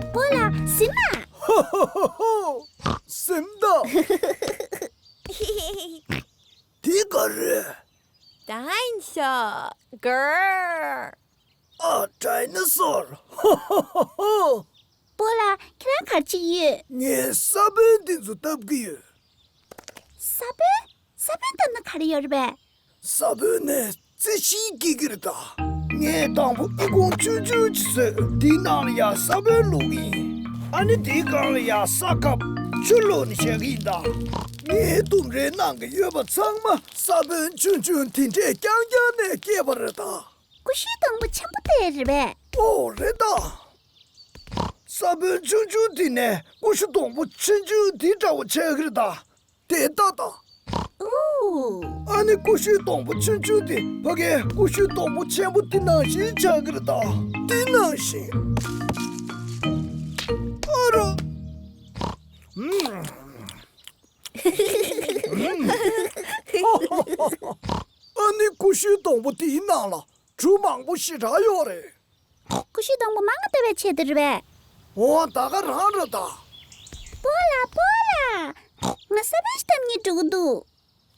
སྤོ་ལགས་ཟིན་ན། ཧོ་ཧོ་ཧོ་ཧོ། ཟིན་ད། དེ་ག་རེད། ཌའི་ནོ་སོར། གར། ཨ། ཌའི་ནོ་སོར། ཧོ་ཧོ་ཧོ་ཧོ། སྤོ་ལགས་ཁྱེད་རང་ག་རེ་བྱེད་ཀྱི་ཡོད། ངས་ས་བོན་འདི་ཚོ་བཏབ་ཀྱི་ཡོད། ས་བོན། ས་བོན་བཏབ་ན་ག་རེ་ཡོད་རེད་པས། ས་བོན་ནས་རྩི་ཤིང་སྐྱེ་གི་རེད་ད། ངས་དང་པོ་ཨི་ཁུང་ཆུང་ཆུང་ཅིག་བཟོས། འདིའི་ནང་ལ་ཡ་ས་བོན་བླུགས་ཡིན། ཨ་ནི་འདིའི་སྒང་ལ་ཡ་ས་ཁབ་ཆུ་བླུགས་ནས་བཞག་གི་ཡིན་ད། ངའི་ལྡུམ་རའི་ནང་གི་ཡོད་པ་ཚང་མ་ས་བོན་ཆུང་ཆུང་དེ་འདྲས་རྐྱང་རྐྱང་ནས་སྐྱེས་པ་རེད་ད། ཀུ་ཤུའི་སྡོང་པོ་ཆེན་པོ་དེ་རེད་པས། ཨོ་རེད་ད། ས་བོན་ཆུང་ཆུང་དེ་ནས་ཀུ་ཤུ་སྡོང་པོ་ཆུང་ཆུང་དེ་འདྲ་བོ་ཆགས་ཀྱི་རེད་ད། དེ་ལྟ་ད། ཨོ། ཨ་ནི་ཀུ་ཤུའི་སྡོང་པོ་ཆུང་ཆུང་དེ་ཕ་གིའི་ཀུ་ཤུའི་སྡོང་པོ་ཆེན་པོ་དེ་ནང་བཞིན་ཆགས་ཀྱི་རེད་ད། དེ་ནང་བཞིན། ཨ་རོ། ཨུམ། ཨ་ནི་ཀུ་ཤུའི་སྡོང་པོ་དེའི་ནང་ལ་གྲུ་མང་པོ་ཞེ་དྲག་ཡོད་རེད། ཀུ་ཤུའི་སྡོང་པོ་མང་ང་བཏབ་པའི་ཆེད་དུ་རེད་པས། འོ་ད་ག་རང་རེད་ད། སྤོ་ལགས་སྤོ་ལགས། ང་ས་བོན་ཞིག་བཏབ་སྙིང་འདོད་ཀྱི་འདུག་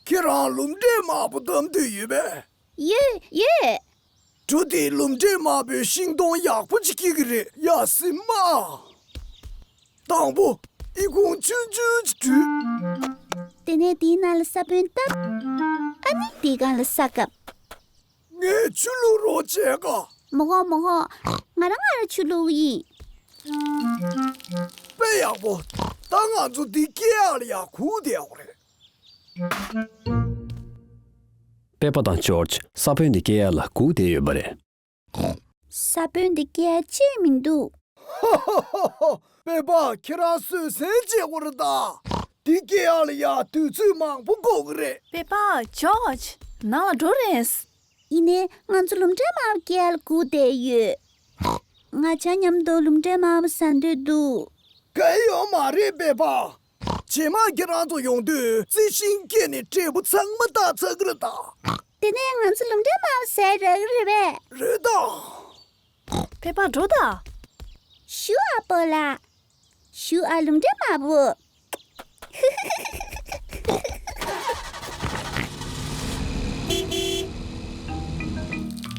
ཁྱེད་རང་ལུམ་འབྲས་དམར་པོ་བཏབ་འདོད་ཡོད་པས། ཡོད་ཡོད། གྲུ་དེའི་ལུམ་འབྲས་དམར་པོའི་ཤིང་སྡོང་ཡག་པོ་ཅིག་སྐྱེ་གི་རེད་ཡ། ཟིན་མ། དང་པོ་ཨི་ཁུང་ཆུང་ཆུང་ཅིག་བྲུས། དེ་ནས་དེའི་ནང་ལ་ས་བོན་བཏབ། ཨ་ནི་དེའི་སྒང་ལ་ས་བཀབ། ངས་ཆུ་བླུགས་རོགས་བྱས་ག་མི་དགོས་མི་དགོས། ང་རང་ང་རང་ཆུ་བླུགས་ཡིན། དཔེ་ཡག་པོ། ད་ང་ཚོ་འདི་སྐྱེ་ཡག་ལ་ཡ་སྒུག་བསྡད་ཡོད་རེད། པེ་པ་དང་ཇོརྗ་ས་བོན་འདི་སྐྱེ་ཡག་ལ་སྒུག་བསྡད་ཡོད་པ་རེད། ས་བོན་འདི་སྐྱེ་ཡག་ཅིག་མི་འདུག་ཧོ་ཧོ་ཧོ་ཧོ། པེ་པ་ཁྱེད་རང་བཟོད་བསྲན་བྱེད་དགོས་རེད་ད། འདི་སྐྱེ་ཡག་ལ་ཡ་དུས་ཚོད་མང་པོ་འགོར་གི་རེད། པེ་པ། ཇོརྗ། ནང་ལ་འགྲོ་རན། ཡིན་ནའི་ང་ཚོ་ལུམ་འབྲས་དམར་པོ་སྐྱེ་ཡག་ལ་སྒུག་བསྡད་ཡོད། ང་བྱ་མཉམ་དུ་ལུམ་འབྲས་དམར་པོ་ཟ་འདོད་འདུག་གལ་ཡོད་མ་རེད་པེ་པ། རྗེས་མ་ཁྱེད་རང་ཚོ་ཡོང་དུས་རྩི་ཤིང་སྐྱེས་ནས་འབྲས་བུ་ཚང་མ་བཏགས་ཚར་གི་རེད་ད། དེ་ནས་ང་ཚོ་ལུང་འདྲེན་མང་པོ་ཟས་རག་གི་རེད་པས། རེད་ད། ཕེབས་པ་འགྲོ་ད། ཞུ་ཨ་སྤོ་ལགས། ཞུ་ཨ་ལུང་འདྲེན་མང་པོ།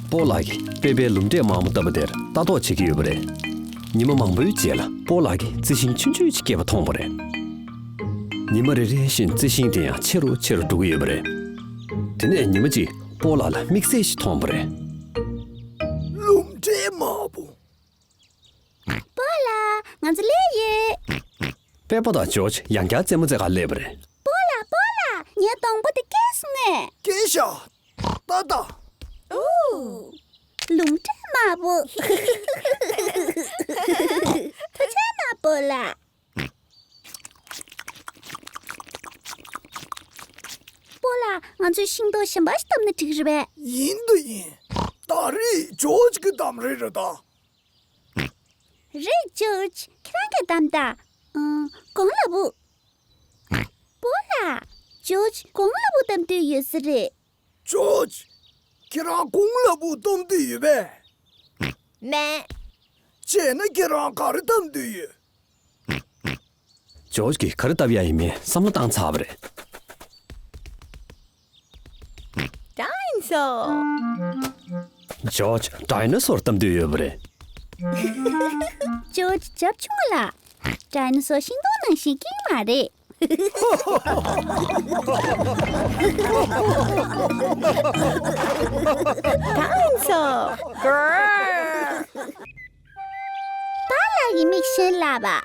སྤོ་ལགས་ཀྱིས་པེ་པེའི་ལུང་འདྲེན་མང་པོ་བཏབ་པ་དེར་ལྟ་རྟོག་བྱེད་ཀྱི་ཡོད་པ་རེད། ཉི་མ་མང་པོའི་རྗེས་ལ་སྤོ་ལགས་ཀྱིས་རྩི་ཤིང་ཆུང་ཆུང་ཅིག་སྐྱེས་པ་མཐོང་བ་རེད། ཉི་མ་རེ་རེ་བཞིན་རྩི་ཤིང་དེ་ཡང་ཆེ་རུ་ཆེ་རུ་འགྲོ་གི་ཡོད་པ་རེད། དེ་ནས་ཉི་མ་གཅིག་སྤོ་ལགས་ལ་དམིགས་བསལ་ཞིག་མཐོང་བ་རེད། ལུང་འདྲེན་མང་པོ། སྤོ་ལགས། ང་ཚོ་སླེབས་ཡོད། པེ་པ་དང་ཇོརྗ་ཡང་བསྐྱར་རྩེད་མོ་རྩེ་གར་སླེབས་པ་རེད། སྤོ་ལགས། སྤོ་ལགས། ངའི་སྡོང་པོ་དེ་སྐྱེས་སོང་ངས། སྐྱེས་ཤག་ཏག་ཏག་ཨོ། ལུང་འདྲེན་མང་པོ། ཐུགས་རྗེ་གནང་སྤོ་ལགས། སྤོ་ལགས། ང་ཚོས་ཤིང་ཏོག་གཞན་པ་ཞིག་བཏབ་ན་འགྲིག་གི་རེད་པས། ཡིན་དང་ཡིན། ད་རེས་ཇོརྗ་གི་འདམ་རེད་རེད་ད། རེད། ཇོརྗ་ཁྱེད་རང་གིས་བདམས་དང་། ཨང་། གོང་ལ་བུ། སྤོ་ལགས། ཇོརྗ་གོང་ལ་བུ་བདམས་འདོད་ཡོད་ས་རེད། ཇོརྗ། ཁྱེད་རང་གོང་ལ་བུ་བདམས་འདོད་ཡོད་པས། མེད། བྱས་ན་ཁྱེད་རང་ག་རེ་བདམས་འདོད་ཡོད། ཇོརྗ་གིས་ག་རེ་བཏབ་ཡ་ཡིན་མིན་བསམ་བློ་བཏང་ཚར་བ་རེད། ཌའི་ནོ་སོར། ཇོརྗ་ཌའི་ནོ་སོར་བདམས་འདོད་ཡོད་པ་རེད། ཇོརྗ་རྒྱབ་ཆུང་ལ། ཌའི་ནོ་སོར་ཤིང་སྡོང་ནང་བཞིན་སྐྱེ་གི་མ་རེད། ཌའི་ནོ་སོར། པཱ་ལགས་ཀྱི་མིག་ཤེལ་ལགས་པ།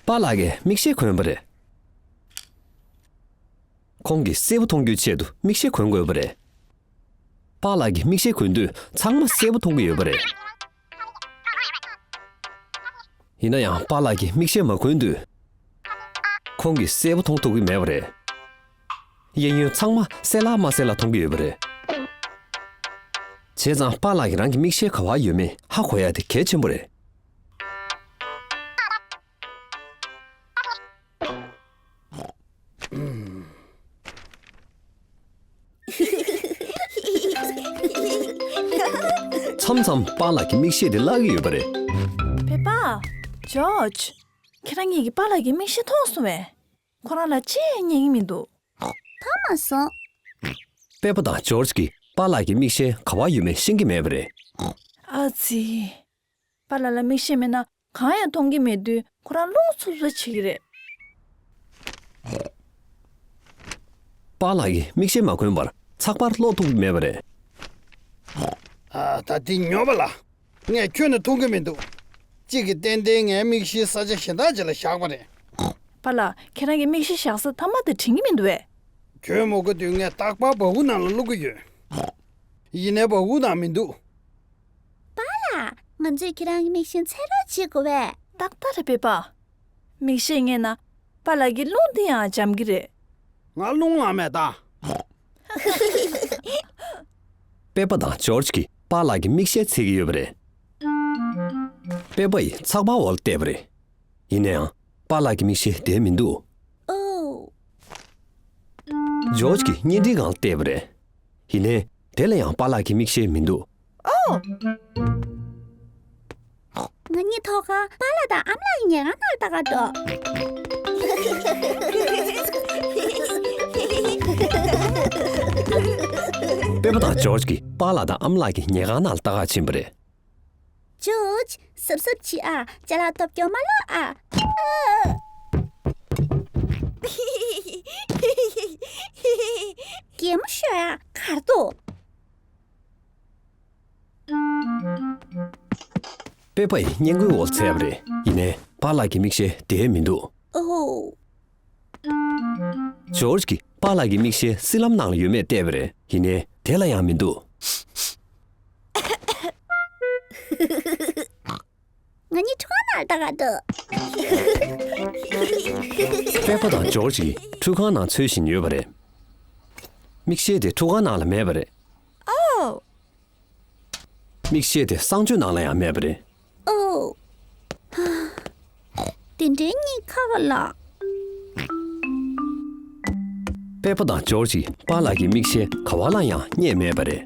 པཱ་ལགས་ཀྱིས་མིག་ཤེལ་གོན་པ་རེད། ཁོང་གིས་གསལ་པོ་མཐོང་རྒྱུའི་ཆེད་དུ་མིག་ཤེལ་གོན་དགོས་པ་རེད། པཱ་ལགས་ཀྱིས་མིག་ཤེལ་གོན་དུས་ཚང་མ་གསལ་པོ་མཐོང་གི་ཡོད་པ་རེད། ཡིན་ན་ཡང་པཱ་ལགས་ཀྱིས་མིག་ཤེལ་མ་གོན་དུས། ཁོང་གིས་གསལ་པོ་མཐོང་ཐུབ་ཀྱི་མེད་པ་རེད། གཡས་གཡོན་ཚང་མ་གསལ་ལ་མ་གསལ་ལ་མཐོང་གི་ཡོད་པ་རེད། བྱས་ཙང་པཱ་ལགས་ཀྱིས་རང་གི་མིག་ཤེལ་ག་པར་ཡོད་མེད་ཧ་གོ་ཡ་དེ་གལ་ཆེན་པོ་རེད། མཚམས་མཚམས་པཱ་ལགས་ཀྱི་མིག་ཤེལ་དེ་བརླག་གི་ཡོད་པ་རེད། པེ་པ། ཇོརྗ། ཁྱེད་རང་གཉིས་ཀྱིས་པཱ་ལགས་ཀྱི་མིག་ཤེལ་མཐོང་སོང་བས། ཁོ་རང་ལ་ཅི་ཡང་ཉན་གྱི་མི་འདུག་མཐོང་མ་སོང་། པེ་པ་དང་ཇོརྗ་གིས་པཱ་ལགས་ཀྱི་མིག་ཤེལ་ག་པར་ཡོད་མེད་ཤེས་ཀྱི་མེད་པ་རེད། ཨ་ཙི། པཱ་ལགས་ལ་མིག་ཤེལ་མེད་ན་གང་ཡང་མཐོང་གི་མེད་དུས་ཁོ་རང་རླུང་འཚུབ་འཚུབ་བྱེད་ཀྱི་རེད། པཱ་ལགས་ཀྱིས་མིག་ཤེལ་མ་གོན་པར་ཚགས་པར་ཀློག་ཐུབ་ཀྱི་མེད་པ་རེད། ཨ། ད་འདི་ཉོབ་པ་ལ། ངས་ཁྱོན་ནས་མཐོང་གི་མི་འདུག་གཅིག་གིས་ཏན་ཏན་ངའི་མིག་ཤེལ་ས་ཆ་གཞན་དག་ཅིག་ལ་བཞག་པ་རེད། པཱ་ལགས། ཁྱེད་རང་གི་མིག་ཤེལ་བཞག་ས་མཐའ་མ་དེ་དྲན་གྱི་མི་འདུག་བས། ཁྱོད་མ་གོ་དུས་ངས་རྟག་པར་སྦ་ཁུག་ནང་ལ་བླུག་གི་ཡོད། ཡིན་ནའི་སྦ་ཁུག་ནང་མི་འདུག་པཱ་ལགས། ང་ཚོས་ཁྱེད་རང་གི་མིག་ཤེལ་འཚོལ་རོགས་བྱེད་དགོས་པས། ཏག་ཏག་རེད་པེ་པ། མིག་ཤེལ་རྙེད་ན་པཱ་ལགས་ཀྱི་རླུང་དེ་ཡང་འཇམ་གྱི་རེད། ང་རླུང་ལངས་མེད་ད། པེ་པ་དང་ཇོརྗ་གིས་པཱ་ལགས་ཀྱི་མིག་ཤེལ་འཚོལ་གྱི་ཡོད་པ་རེད། པེ་པ་ཡིས་ཚགས་པར་འོག་ལ་བལྟས་པ་རེད། ཡིན་ནའང་པཱ་ལགས་ཀྱི་མིག་ཤེལ་དེར་མི་འདུག་ཨོ། ཇོརྗ་གིས་བརྙན་འཕྲིན་སྒང་ལ་བལྟས་པ་རེད། ཡིན་ནའི་དེ་ལ་ཡང་པཱ་ལགས་ཀྱི་མིག་ཤེལ་མི་འདུག་ཨོ། ང་གཉིས་ཐོག་ཁར་པཱ་ལགས་དང་ཨ་མ་ལགས་ཀྱི་ཉལ་ཁང་ནང་ལ་ལྟ་ག་འགྲོ། པེ་པ་དང་ཇོརྗ་གིས་པཱ་ལགས་དང་ཨ་མ་ལགས་ཀྱི་ཉལ་ཁང་ནང་ལ་ལྟ་ག་ཕྱིན་པ་རེད། ཇོརྗ། གཟབ་གཟབ་བྱེད་ཨ། ཅ་ལག་སྟོབས་སྐྱོ་མ་ལོག་ཨ། གད་མོ་ཤོར་ཡ་གར་འདུག་པེ་པ་ཡིས་སྔས་མགོའི་འོག་འཚོལ་བ་རེད། ཡིན་ནའི་པཱ་ལགས་ཀྱི་མིག་ཤེལ་དེར་མི་འདུག་ཨོ། ཇོརྗ་གིས་པཱ་ལགས་ཀྱི་མིག་ཤེལ་སྲིབ་ལམ་ནང་ལ་ཡོད་མེད་བལྟས་པ་རེད། ཡིན་ནའི་དེ་ལ་ཡང་མི་འདུག་ང་གཉིས་ཁྲུས་ཁང་ནང་ལ་ལྟ་ག་འདུག་པེ་པ་དང་ཇོརྗ་གིས་ཁྲུས་ཁང་ནང་འཚོལ་བཞིན་ཡོད་པ་རེད། མིག་ཤེལ་དེ་ཁྲུས་ཁང་ནང་ལ་མེད་པ་རེད། ཨོ། མིག་ཤེལ་དེ་གསང་སྤྱོད་ནང་ལ་ཡང་མེད་པ་རེད། ཨོ། དེ་འདྲའི་གཉིད་ཁ་ག་ལ། པེ་པ་དང་ཇོརྗ་གིས་པཱ་ལགས་ཀྱི་མིག་ཤེལ་ག་བ་ལ་ཡང་རྙེད་མེད་པ་རེད།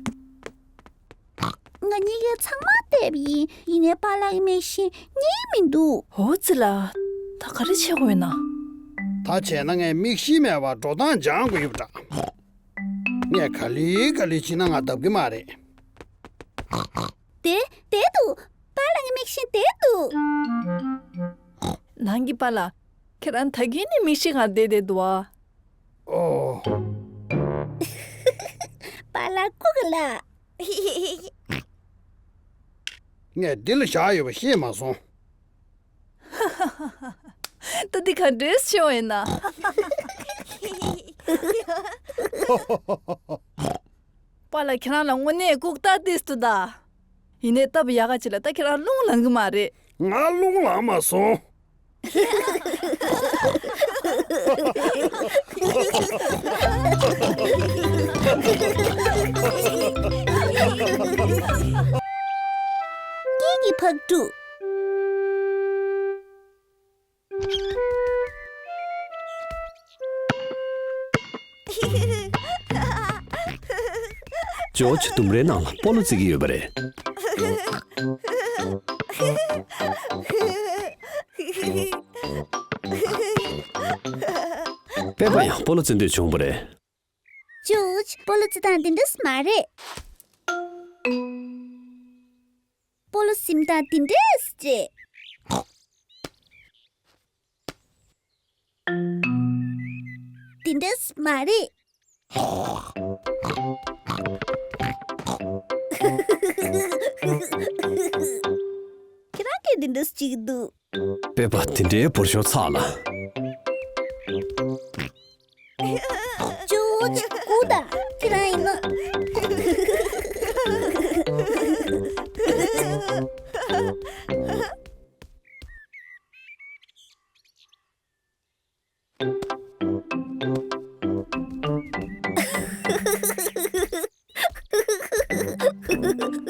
ང་གཉིས་ཀས་ཚང་མ་བལྟས་པ་ཡིན། ཡིན་ནའི་པཱ་ལགས་ཀྱི་མིག་ཤེལ་རྙེད་མི་འདུག་འོ་ཙི་ལ། ད་ག་རེ་བྱེད་དགོས་ན། ད་བྱས་ན་ངས་མིག་ཤེལ་མེད་པར་འགྲོ་སྟངས་སྦྱང་དགོས་ཡོད་པ་འདྲ། ངས་ག་ལེ་ག་ལེ་བྱས་ན་ང་བརྡབ་གི་མ་རེད། དེ་དེ་འདུག་པཱ་ལགས་ཀྱི་མིག་ཤེལ་དེ་འདུག་ནང་གི་པཱ་ལགས། ཁྱེད་རང་ད་གིན་ནས་མིག་ཤེལ་ང་བལྟས་བསྡད་འདུག་ཨ། ཨོ། པཱ་ལགས་སྐུ་ག་ལ། ངས་འདི་ལ་བཞག་ཡོད་པ་ཤེས་མ་སོང་། ད་འདི་ག་འདྲས་བྱུང་ཡིན་ན། པཱ་ལགས་ཁྱེད་རང་ལ་དངོས་གནས་ལྐུགས་རྟགས་ཏིས་འདུག་ད། ཡིན་ནའི་སྟབས་ཡག་ག་ཅིག་ལ་ད་ཁྱེད་རང་རླུང་ལངས་གི་མ་རེད། ང་རླུང་ལངས་མ་སོང་། སྐད་ཀྱི་ཕག་གྲུ། ཇོརྗ་ལྡུམ་རའི་ནང་ལ་སྤོ་ལོ་རྩེ་གི་ཡོད་པ་རེད། པེ་པ་ཡང་སྤོ་ལོ་རྩེ་འདོད་བྱུང་བ་རེད། ཇོརྗ། སྤོ་ལོ་རྩེ་སྟངས་འདི་འདྲས་མ་རེད། སྤོ་ལོ་ཟིན་སྟངས་འདི་འདྲས་རེད། འདི་འདྲས་མ་རེད། ཁྱེད་རང་གིས་འདི་འདྲས་བྱེད་ཀྱི་འདུག་པེ་པ་དེ་འདྲའི་འབོར་ཤོར་ཚར་ལ། ཇོརྗ། སྐུ་དང་ཁྱེད་རང་ཡིན་ནོ།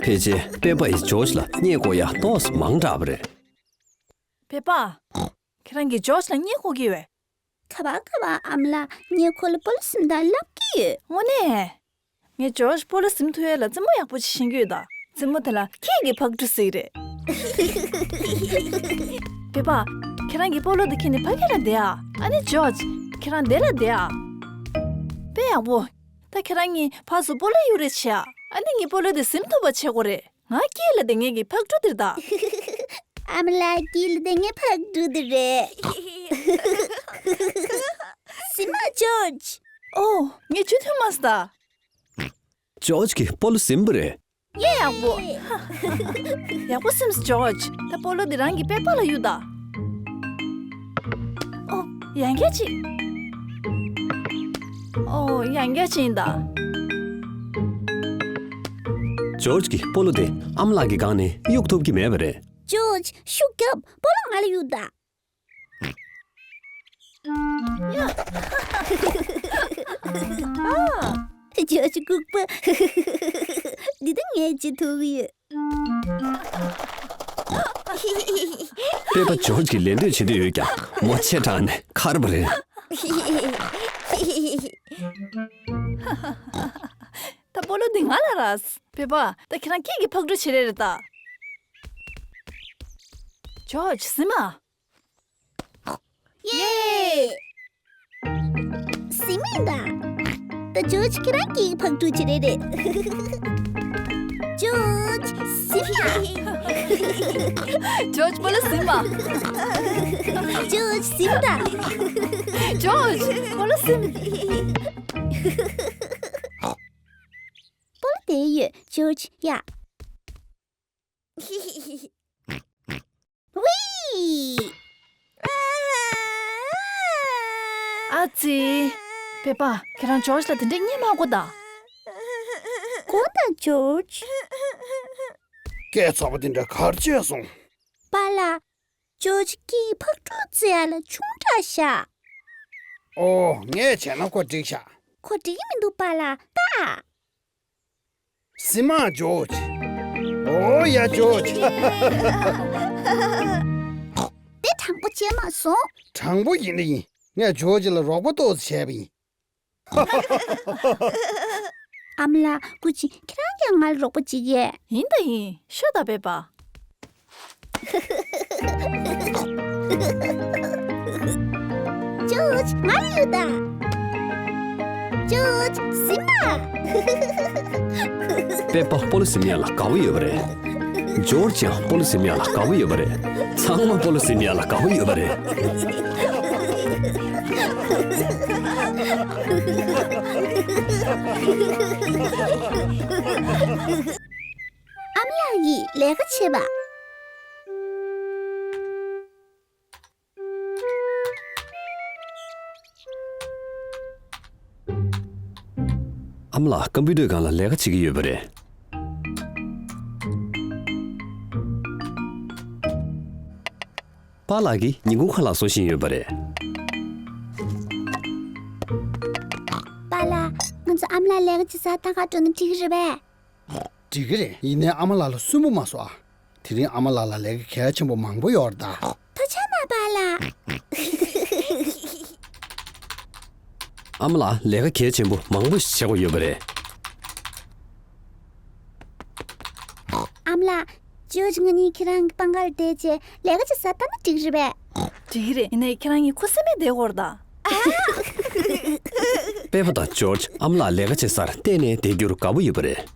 ཕལ་ཆེར་པེ་པ་ཡིས་ཇོརྗ་ལ་བརྙས་བཀོག་ཡ་ཏོག་ཙམ་མང་དྲགས་པ་རེད། པེ་པ། ཁྱེད་རང་གིས་ཇོརྗ་ལ་བརྙས་བཀོག་གི་ཡོད། ག་བ་ག་བ་ཨ་མ་ལགས། ངས་ཁོ་ལ་སྤོ་ལོ་ཟིན་སྟངས་ལབ་ཀྱི་ཡོད། དངོས་གནས། ངས་ཇོརྗ་སྤོ་ལོ་ཟིན་ཐུབ་ཡ་ལ་རྩེད་མོ་ཡག་པོ་ཅིག་ཤེས་ཀྱི་ཡོད་ད། རྩེད་མོ་དེ་ལ་སྐད་ཀྱི་ཕག་གྲུ་ཟེར་གྱི་རེད། པེ་པ། ཁྱེད་རང་གིས་སྤོ་ལོ་དེ་ཁྱེར་ནས་ཕ་གི་ལ་བསྡད་ཨ། ཨ་ནི་ཇོརྗ། ཁྱེད་རང་འདི་ལ་བསྡད་ཨ། དཔེ་ཡག་པོ། ད་ཁྱེད་རང་གཉིས་ཕར་ཚུར་སྤོ་ལོ་གཡུག་རེས་བྱེད་ཨ། ཨ་ནི་ངའི་སྤོ་ལོ་དེ་ཟིན་ཐུབ་པ་བྱེད་དགོས་རེད། ང་དཀྱིལ་ལ་བསྡད་མཁན་གྱི་ཕག་གྲུ་དེ་རེད་ད། ཨ་མ་ལགས། དཀྱིལ་ལ་བསྡད་མཁན་ཕག་གྲུ་དེ་རེད། ཟིན་མ་ཇོརྗ། ཨོ། ངས་ཇུས་ཐོན་མ་སོང་ད། ཇོརྗ་གིས་སྤོ་ལོ་ཟིན་པ་རེད། ཡེ། ཡག་པོ། ཡག་པོ་ཟིན་སོང་ཇོརྗ། ད་སྤོ་ལོ་འདི་རང་གི་པེ་པ་ལ་གཡུག་ད། ཨོ། ཡང་བསྐྱར་ཅིག་ཨོ། ཡང་བསྐྱར་ཅིག་ཡིན་ད། ཇོརྗ་གིས་སྤོ་ལོ་དེ་ཨ་མ་ལགས་ཀྱི་སྒང་ནས་གཡུག་ཐུབ་ཀྱི་མེད་པ་རེད། ཇོརྗ། ཤུགས་རྒྱོབ། སྤོ་ལོ་ང་ལ་གཡུག་ད། ཇོརྗ་ལྐུགས་པ། འདི་ད་ངས་བྱེད་ཐུབ་ཡོད། པེ་པ་ཇོརྗ་གིས་ལད་ཟློས་བྱེད་འདོད་ཡོད་ཀྱང་མོ་ཆེ་དྲགས་ནས་ཁར་བ་རེད། ད་སྤོ་ལོ་འདི་ང་ལ་རག་པེ་པ། ད་ཁྱེད་རང་སྐད་ཀྱི་ཕག་གྲུ་བྱེད་རེད་རེད་ད། ཇོརྗ། ཟིན་མ། ཡེ། ཟིན་མིན་ད། ད་ཇོརྗ་ཁྱེད་རང་གི་ཕག་གྲུ་ཅི་རེད་རེད། ཇོརྗ་ཟིན་ད། ཇོརྗ་སྤོ་ལོ་ཟིན་མ། ཇོརྗ་ཟིན་ད། ཇོརྗ་སྤོ་ལོ་ཟིན། སྤོ་ལོ་དེ་ཡོད་ཇོརྗ་ཡ། ཝི། ཨ་ཙི། པེ་པ། ཁྱེད་རང་ཇོརྗ་ལ་དེ་འདྲས་བརྙས་མ་དགོས་ད། དགོས་ད་ཇོརྗ། སྐད་ཚ་པོ་དེ་འདྲ་ག་རེ་བྱས་སོང་། པཱ་ལགས། ཇོརྗ་གིས་ཕག་གྲུ་བཙལ་ཡ་ལ་ཆུང་དྲགས་ཤག་ཨོ། ངས་བྱས་ན་ཁོ་འགྲིག་ཤག་ཁོ་འགྲིག་གི་མི་འདུག་པཱ་ལགས། ལྟ། སི་མ་ཇོརྗ། ཨོ་ཡ་ཇོརྗ། དེ་དྲང་པོ་བྱས་མ་སོང་། དྲང་པོ་ཡིན་ན་ཡིན། ངས་ཇོརྗ་ལ་རོགས་པ་ཏོག་ཙམ་བྱས་པ་ཡིན། ཨ་མ་ལགས། སྐུ་མཁྱེན། ཁྱེད་རང་གིས་ང་ལ་རོགས་པ་བྱེད་ཀྱི། ཡིན་ད་ཡིན། ཤོད་ད་པེ་པ། ཇོརྗ། ང་ལ་གཡུག་ད། ཇོརྗ། སི་མ། པེ་པ་སྤོ་ལོ་གཟིམ་ཡ་ལ་དགའ་པོ་ཡོད་པ་རེད། ཇོརྗ་ཡང་སྤོ་ལོ་གཟིམ་ཡ་ལ་དགའ་པོ་ཡོད་པ་རེད། ཚང་མ་སྤོ་ལོ་གཟིམ་ཡ་ལ་དགའ་པོ་ཡོད་པ་རེད། ཨ་མ་ལགས་ཀྱིས་ལས་ཀ་བྱེད་པ། ཨ་མ་ལགས་ཀམ་པུ་ཊར་སྒང་ལ་ལས་ཀ་བྱེད་ཀྱི་ཡོད་པ་རེད། པཱ་ལགས་ཀྱིས་ཉིན་གུང་ཁ་ལག་བཟོ་བཞིན་ཡོད་པ་རེད། པཱ་ལགས། ང་ཚོ་ཨ་མ་ལགས་ལས་ཀ་བྱེད་སར་ལྟ་ག་འགྲོ་ན་འགྲིག་གི་རེད་པས། འགྲིག་གི་རེད། ཡིན་ནའི་ཨ་མ་ལགས་ལ་སུན་པོ་མ་བཟོ་ཨ། དེ་རིང་ཨ་མ་ལགས་ལ་ལས་ཀ་གལ་ཆེན་པོ་མང་པོ་ཡོད་རེད་ད། ཐུགས་རྗེ་གནང་པཱ་ལགས། ཨ་མ་ལགས་ལས་ཀ་གལ་ཆེན་པོ་མང་པོ་ཞིག་བྱེད་དགོས་ཡོད་པ་རེད། ཨ་མ་ལགས། ཇོརྗ་ང་གཉིས་ཁྱེད་རང་གི་པང་ཁར་བསྡད་བྱས་ལས་ཀ་བྱེད་སར་ལྟ་ན་འགྲིག་གི་རེད་པས། འགྲིག་གི་རེད། ཡིན་ནའི་ཁྱེད་རང་གཉིས་ཁུ་སིམ་མེར་བསྡད་དགོས་རེད་ད། པེ་པ་དང་ཇོརྗ་ཨ་མ་ལགས་ལས་ཀ་བྱེད་སར་གཏན་ནས་བསྡད་རྒྱུར་དགའ་པོ་ཡོད་པ་རེད།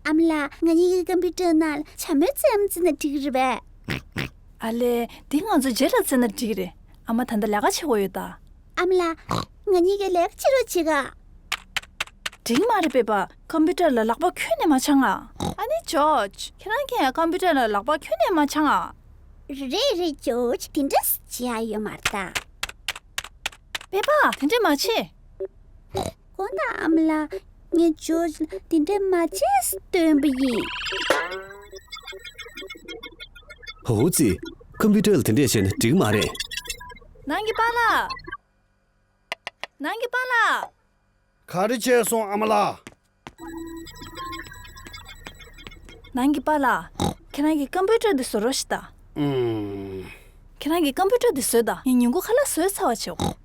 ཨ་མ་ལགས། ང་གཉིས་ཀྱི་ཀམ་པུ་ཊར་ནང་ལ་བྱ་མོའི་རྩེད་མོ་རྩེ་ན་འགྲིག་གི་རེད་པས། ཨ་ལས། འདི་ང་ཚོ་རྗེས་ལ་རྩེ་ན་འགྲིག་གི་རེད། ཨ་མ་ད་ལྟ་ལས་ཀ་བྱེད་དགོས་ཡོད་ད། ཨ་མ་ལགས། ང་གཉིས་ཀྱི་ལས་ཀ་བྱེད་རོགས་བྱེད་ག་འགྲིག་མ་རེད་པེ་པ། ཀམ་པུ་ཊར་ལ་ལག་པ་ཁྱོན་ནས་མ་འཆང་ཨ། ཨ་ནི་ཇོརྗ། ཁྱེད་རང་གིས་ཀམ་པུ་ཊར་ལ་ལག་པ་ཁྱོན་ནས་མ་འཆང་ཨ། རེད་རེད་ཇོརྗ། དེ་འདྲ་བྱེད་ཡ་ཡོད་མ་རེད་ད། པེ་པ། དེ་འདྲ་མ་བྱེད། དགོངས་དག་ཨ་མ་ལགས། ངས་ཇོརྗ་ལ་དེ་འདྲ་མ་བྱེད་ཟེར་སྟོན་པ་ཡིན། ཧོ་ཙི། ཀམ་པུ་ཊར་ལ་དེ་འདྲས་བྱས་ན་འགྲིག་མ་རེད། ནང་གི་པཱ་ལགས། ནང་གི་པཱ་ལགས། ག་རེ་བྱས་སོང་ཨ་མ་ལགས། ནང་གི་པཱ་ལགས། ཁྱེད་རང་གིས་ཀམ་པུ་ཊར་འདི་བཟོ་རོགས་ཞེས་ད། ཨུམ། ཁྱེད་རང་གིས་ཀམ་པུ་ཊར་འདི་བཟོས་ད། ངས་ཉིན་གུང་ཁ་ལག་བཟོས་ཚར་བ་བྱེད།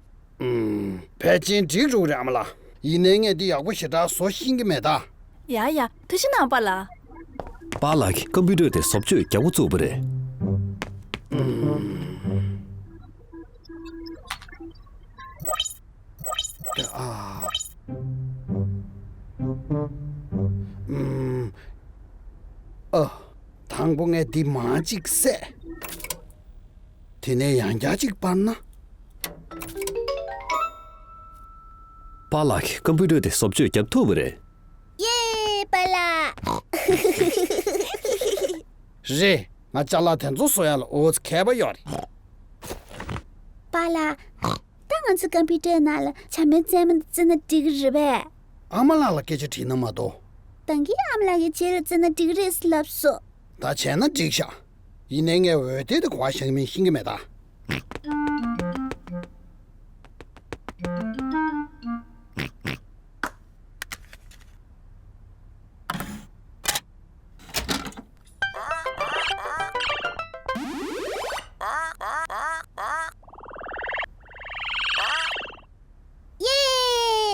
ཨུམ། ཕལ་ཆེར་འགྲིག་འགྲོ་གི་རེད་ཨ་མ་ལགས། ཡིན་ནའི་ངས་འདི་ཡག་པོ་ཞེ་དྲག་བཟོ་ཤེས་ཀྱི་མེད་ད། ཡ་ཡ། ཐུགས་རྗེ་གནང་པཱ་ལགས། པཱ་ལགས་ཀྱིས་ཀམ་པུ་ཊར་དེ་བཟོ་བཅོས་རྒྱག་འགོ་བཙུགས་པ་རེད། ཨུམ། ཨ། ཨུམ། ཨ། དང་པོ་ངས་འདི་མར་གཅིག་བསད། དེ་ནས་ཡང་བསྐྱར་གཅིག་སྤར་ན། པཱ་ལགས་ཀྱིས་ཀམ་པུ་ཊར་དེ་བཟོ་བཅོས་བརྒྱབ་ཐུབ་པ་རེད། ཡེ། པཱ་ལགས། རེད། ང་ཅ་ལག་དེ་ཚོ་བཟོ་ཡ་ལ་འོ་ཙི་མཁས་པ་ཡོད་རེད། པཱ་ལགས། ད་ང་ཚོ་ཀམ་པུ་ཊར་ནང་ལ་བྱ་མོའི་རྩེད་མོ་འདི་རྩེ་ན་འགྲིག་གི་རེད་པས། ཨ་མ་ལགས་ལ་སྐད་ཆ་དྲིས་ན་མ་གཏོགས། ད་གིན་ཨ་མ་ལགས་ཀྱིས་རྗེས་ལ་རྩེ་ན་འགྲིག་གི་རེད་ཟེར་ལབ་སོང་། ད་བྱས་ན་འགྲིག་ཤག་ཡིན་ནའི་ངས་འོད་སྡེར་དེ་ག་པར་བཞག་མིན་ཤེས་ཀྱི་མེད་ད། ཡེ།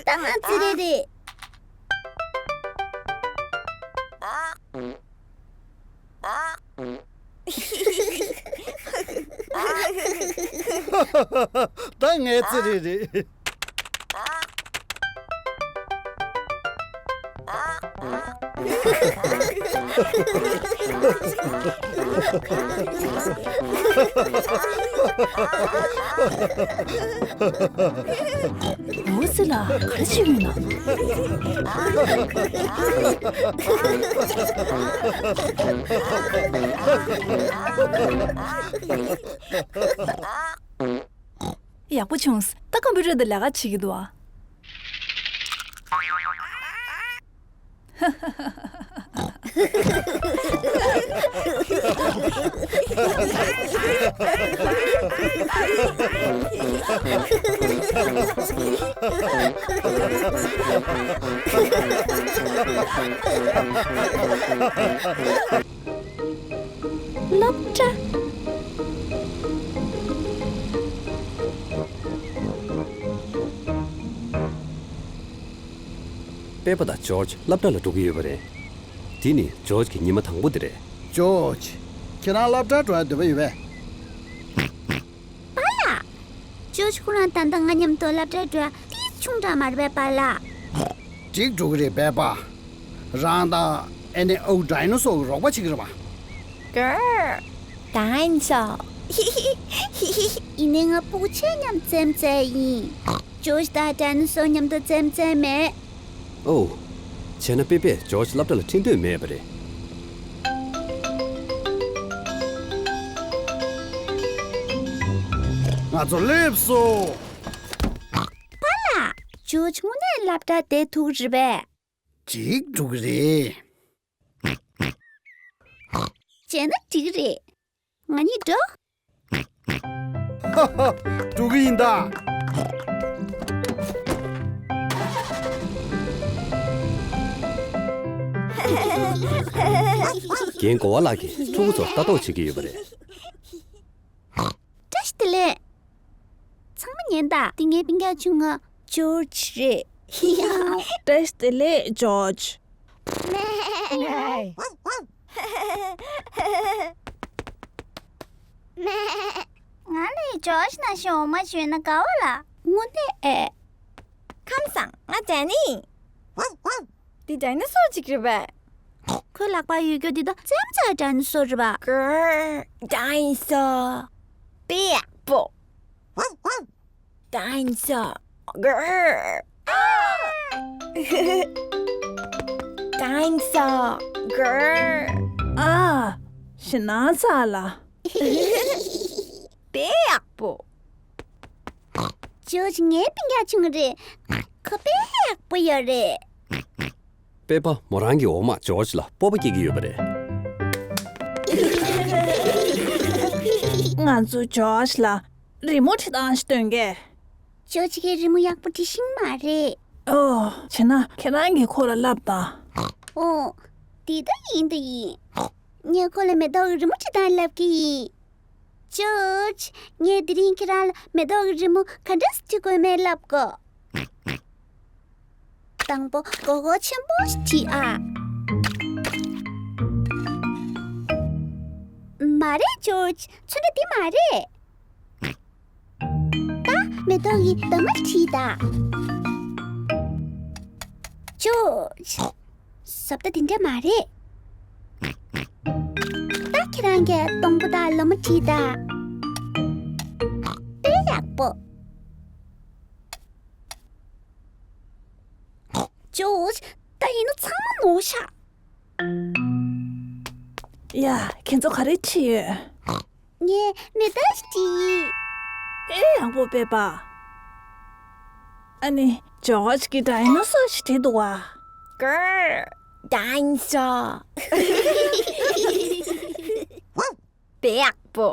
ད་ང་ཚེ་རེད་རེད། ད་ངའི་ཚེ་རེད་རེད། འོ་ སི་ལ་ག་རེ་བྱེད་ཡོད་ན། ཡག་པོ་བྱུང་། ད་ཀམ་པུ་ཊར་དེ་ལས་ཀ་བྱེད་ཀྱི་འདུག་ཨ། སློབ་གྲྭ། པེ་པ་དང་ཇོརྗ་སློབ་གྲྭ་ལ་འགྲོ་གི་ཡོད་པ་རེད། དེ་ནི་ཇོརྗ་གི་ཉི་མ་དང་པོ་དེ་རེད། ཇོརྗ། ཁྱེད་རང་སློབ་གྲྭར་འགྲོ་ཡ་འདོད་པ་ཡོད་པས། པཱ་ལགས། ཇོརྗ་ཁོ་རང་ད་ལྟ་ང་མཉམ་དུ་སློབ་གྲྭར་འགྲོ་ཡ་ཏོག་ཙམ་ཆུང་དྲགས་མ་རེད་པས་པཱ་ལགས། འགྲིག་འགྲོ་གི་རེད་པེ་པ། རང་དང་ཨེ་ནི་ཨོ་ཌའི་ནོ་སོར་གྱི་རོགས་པ་བྱེད་ཀྱི་རེད་པ། གར། ཌའི་ནོ་སོར། ཡིན་ནའི་ང་སྤུ་གུ་ཆེ་མཉམ་རྩེད་མོ་རྩེ་ཡིན། ཇོརྗ་དང་ཌའི་ནོ་སོར་མཉམ་དུ་རྩེད་མོ་རྩེ་མེད། ཨོ། བྱས་ན་པེ་པས་ཇོརྗ་སློབ་གྲྭ་ལ་ཁྲིད་འདོད་མེད་པ་རེད། ང་ཚོ་སླེབས་སོང་། པཱ་ལགས། ཇོརྗ་དངོས་གནས་སློབ་གྲྭ་བསྡད་ཐུབ་ཀྱི་རེད་པས། འགྲིག་འགྲོ་གི་རེད། བྱས་ན་འགྲིག་གི་རེད། ང་གཉིས་འགྲོ། ཧ་ཧ། འགྲོ་གི་ཡིན་ད། རྒན་གོ་བ་ལགས་ཀྱིས་ཕྲུ་གུ་ཚོར་ལྟ་རྟོག་བྱེད་ཀྱི་ཡོད་པ་རེད། བཀྲ་ཤིས་བདེ་ལེགས། ཚང་མ་ཉན་དང་། འདི་ངའི་སྤུན་ཀྱག་ཆུང་ང་ཇོརྗ་རེད། བཀྲ་ཤིས་བདེ་ལེགས་ཇོརྗ། ང་ལ་ཇོརྗ་ནང་བཞིན་འོ་མ་བྱོས་ན་དགའ་བ་ལ། དངོས་གནས་ཨེ། ཁམས་བཟང་། ང་ཌེ་ནི། འདི་ཌའི་ནོ་སོར་ཅིག་རེད་པས། ཁོའི་ལག་པར་ཡོད་རྒྱུ་འདི་ད་རྩེད་མོ་རྩེ་ཌའི་ནོ་སོར་རེད་པ། གར། ཌའི་ནོ་སོར། དཔེ་ཡག་པོ། ཌའི་ནོ་སོར། གར། ཌའི་ནོ་སོར། གར། ཨ། ཞེད་སྣང་ཚ་ལ། དཔེ་ཡག་པོ། ཇོརྗ་ངའི་སྤུན་ཀྱག་ཆུང་ངུ་རེད། ཁོ་དཔེ་ཡག་པོ་ཡོད་རེད། པེ་པ་མོ་རང་གི་འོག་མ་ཇོརྗ་ལ་སྤོབས་པ་སྐྱེ་གི་ཡོད་པ་རེད། ང་ཚོ་ཇོརྗ་ལ་རི་མོ་བྲིས་སྟངས་ཤིག་སྟོན་གས། ཇོརྗ་གིས་རི་མོ་ཡག་པོ་བྲིས་ཤེས་མ་རེད། ཨོ། བྱས་ན་ཁྱེད་རང་གིས་ཁོ་ལ་བསླབ་དང་། ཨོ། དེ་ད་ཡིན་ད་ཡིན། ངས་ཁོ་ལ་མེ་ཏོག་གི་རི་མོ་བྲིས་སྟངས་བསླབ་ཀྱི་ཡིན། ཇོརྗ། ངས་དེ་རིང་ཁྱེད་རང་ལ་མེ་ཏོག་གི་རི་མོ་ག་འདྲ་སེ་བྲིས་དགོས་མེད་བསླབ་གོ། དང་པོ་མགོ་སྐོར་ཆེན་པོ་ཞིག་བྲིས་ཨ། མ་རེད་ཇོརྗ། ཚོན་ཁྲ་འདི་མ་རེད། ད་མེ་ཏོག་གི་འདབ་མ་བྲིས་ད། ཇོརྗ། བཟོ་ལྟ་དེ་འདྲ་མ་རེད། ད་ཁྱེད་རང་གིས་སྡོང་པོ་དང་ལོ་མ་བྲིས་ད། དཔེ་ཡག་པོ། ཇོརྗ། ད་ཡིན་ན་ཚང་མ་ནོར་ཤག་ཡ། ཁྱེད་ཚོ་ག་རེ་བྲིས་ཡོད། ངས་མེ་ཏོག་ཞིག་བྲིས་ཡིན། ཨེ་ཡག་པོ་པེ་པ། ཨ་ནི་ཇོརྗ་གིས་ཌའི་ནོ་སོར་ཞིག་བྲིས་འདུག་བ། གར། ཌའི་ནོ་སོར། དཔེ་ཡག་པོ།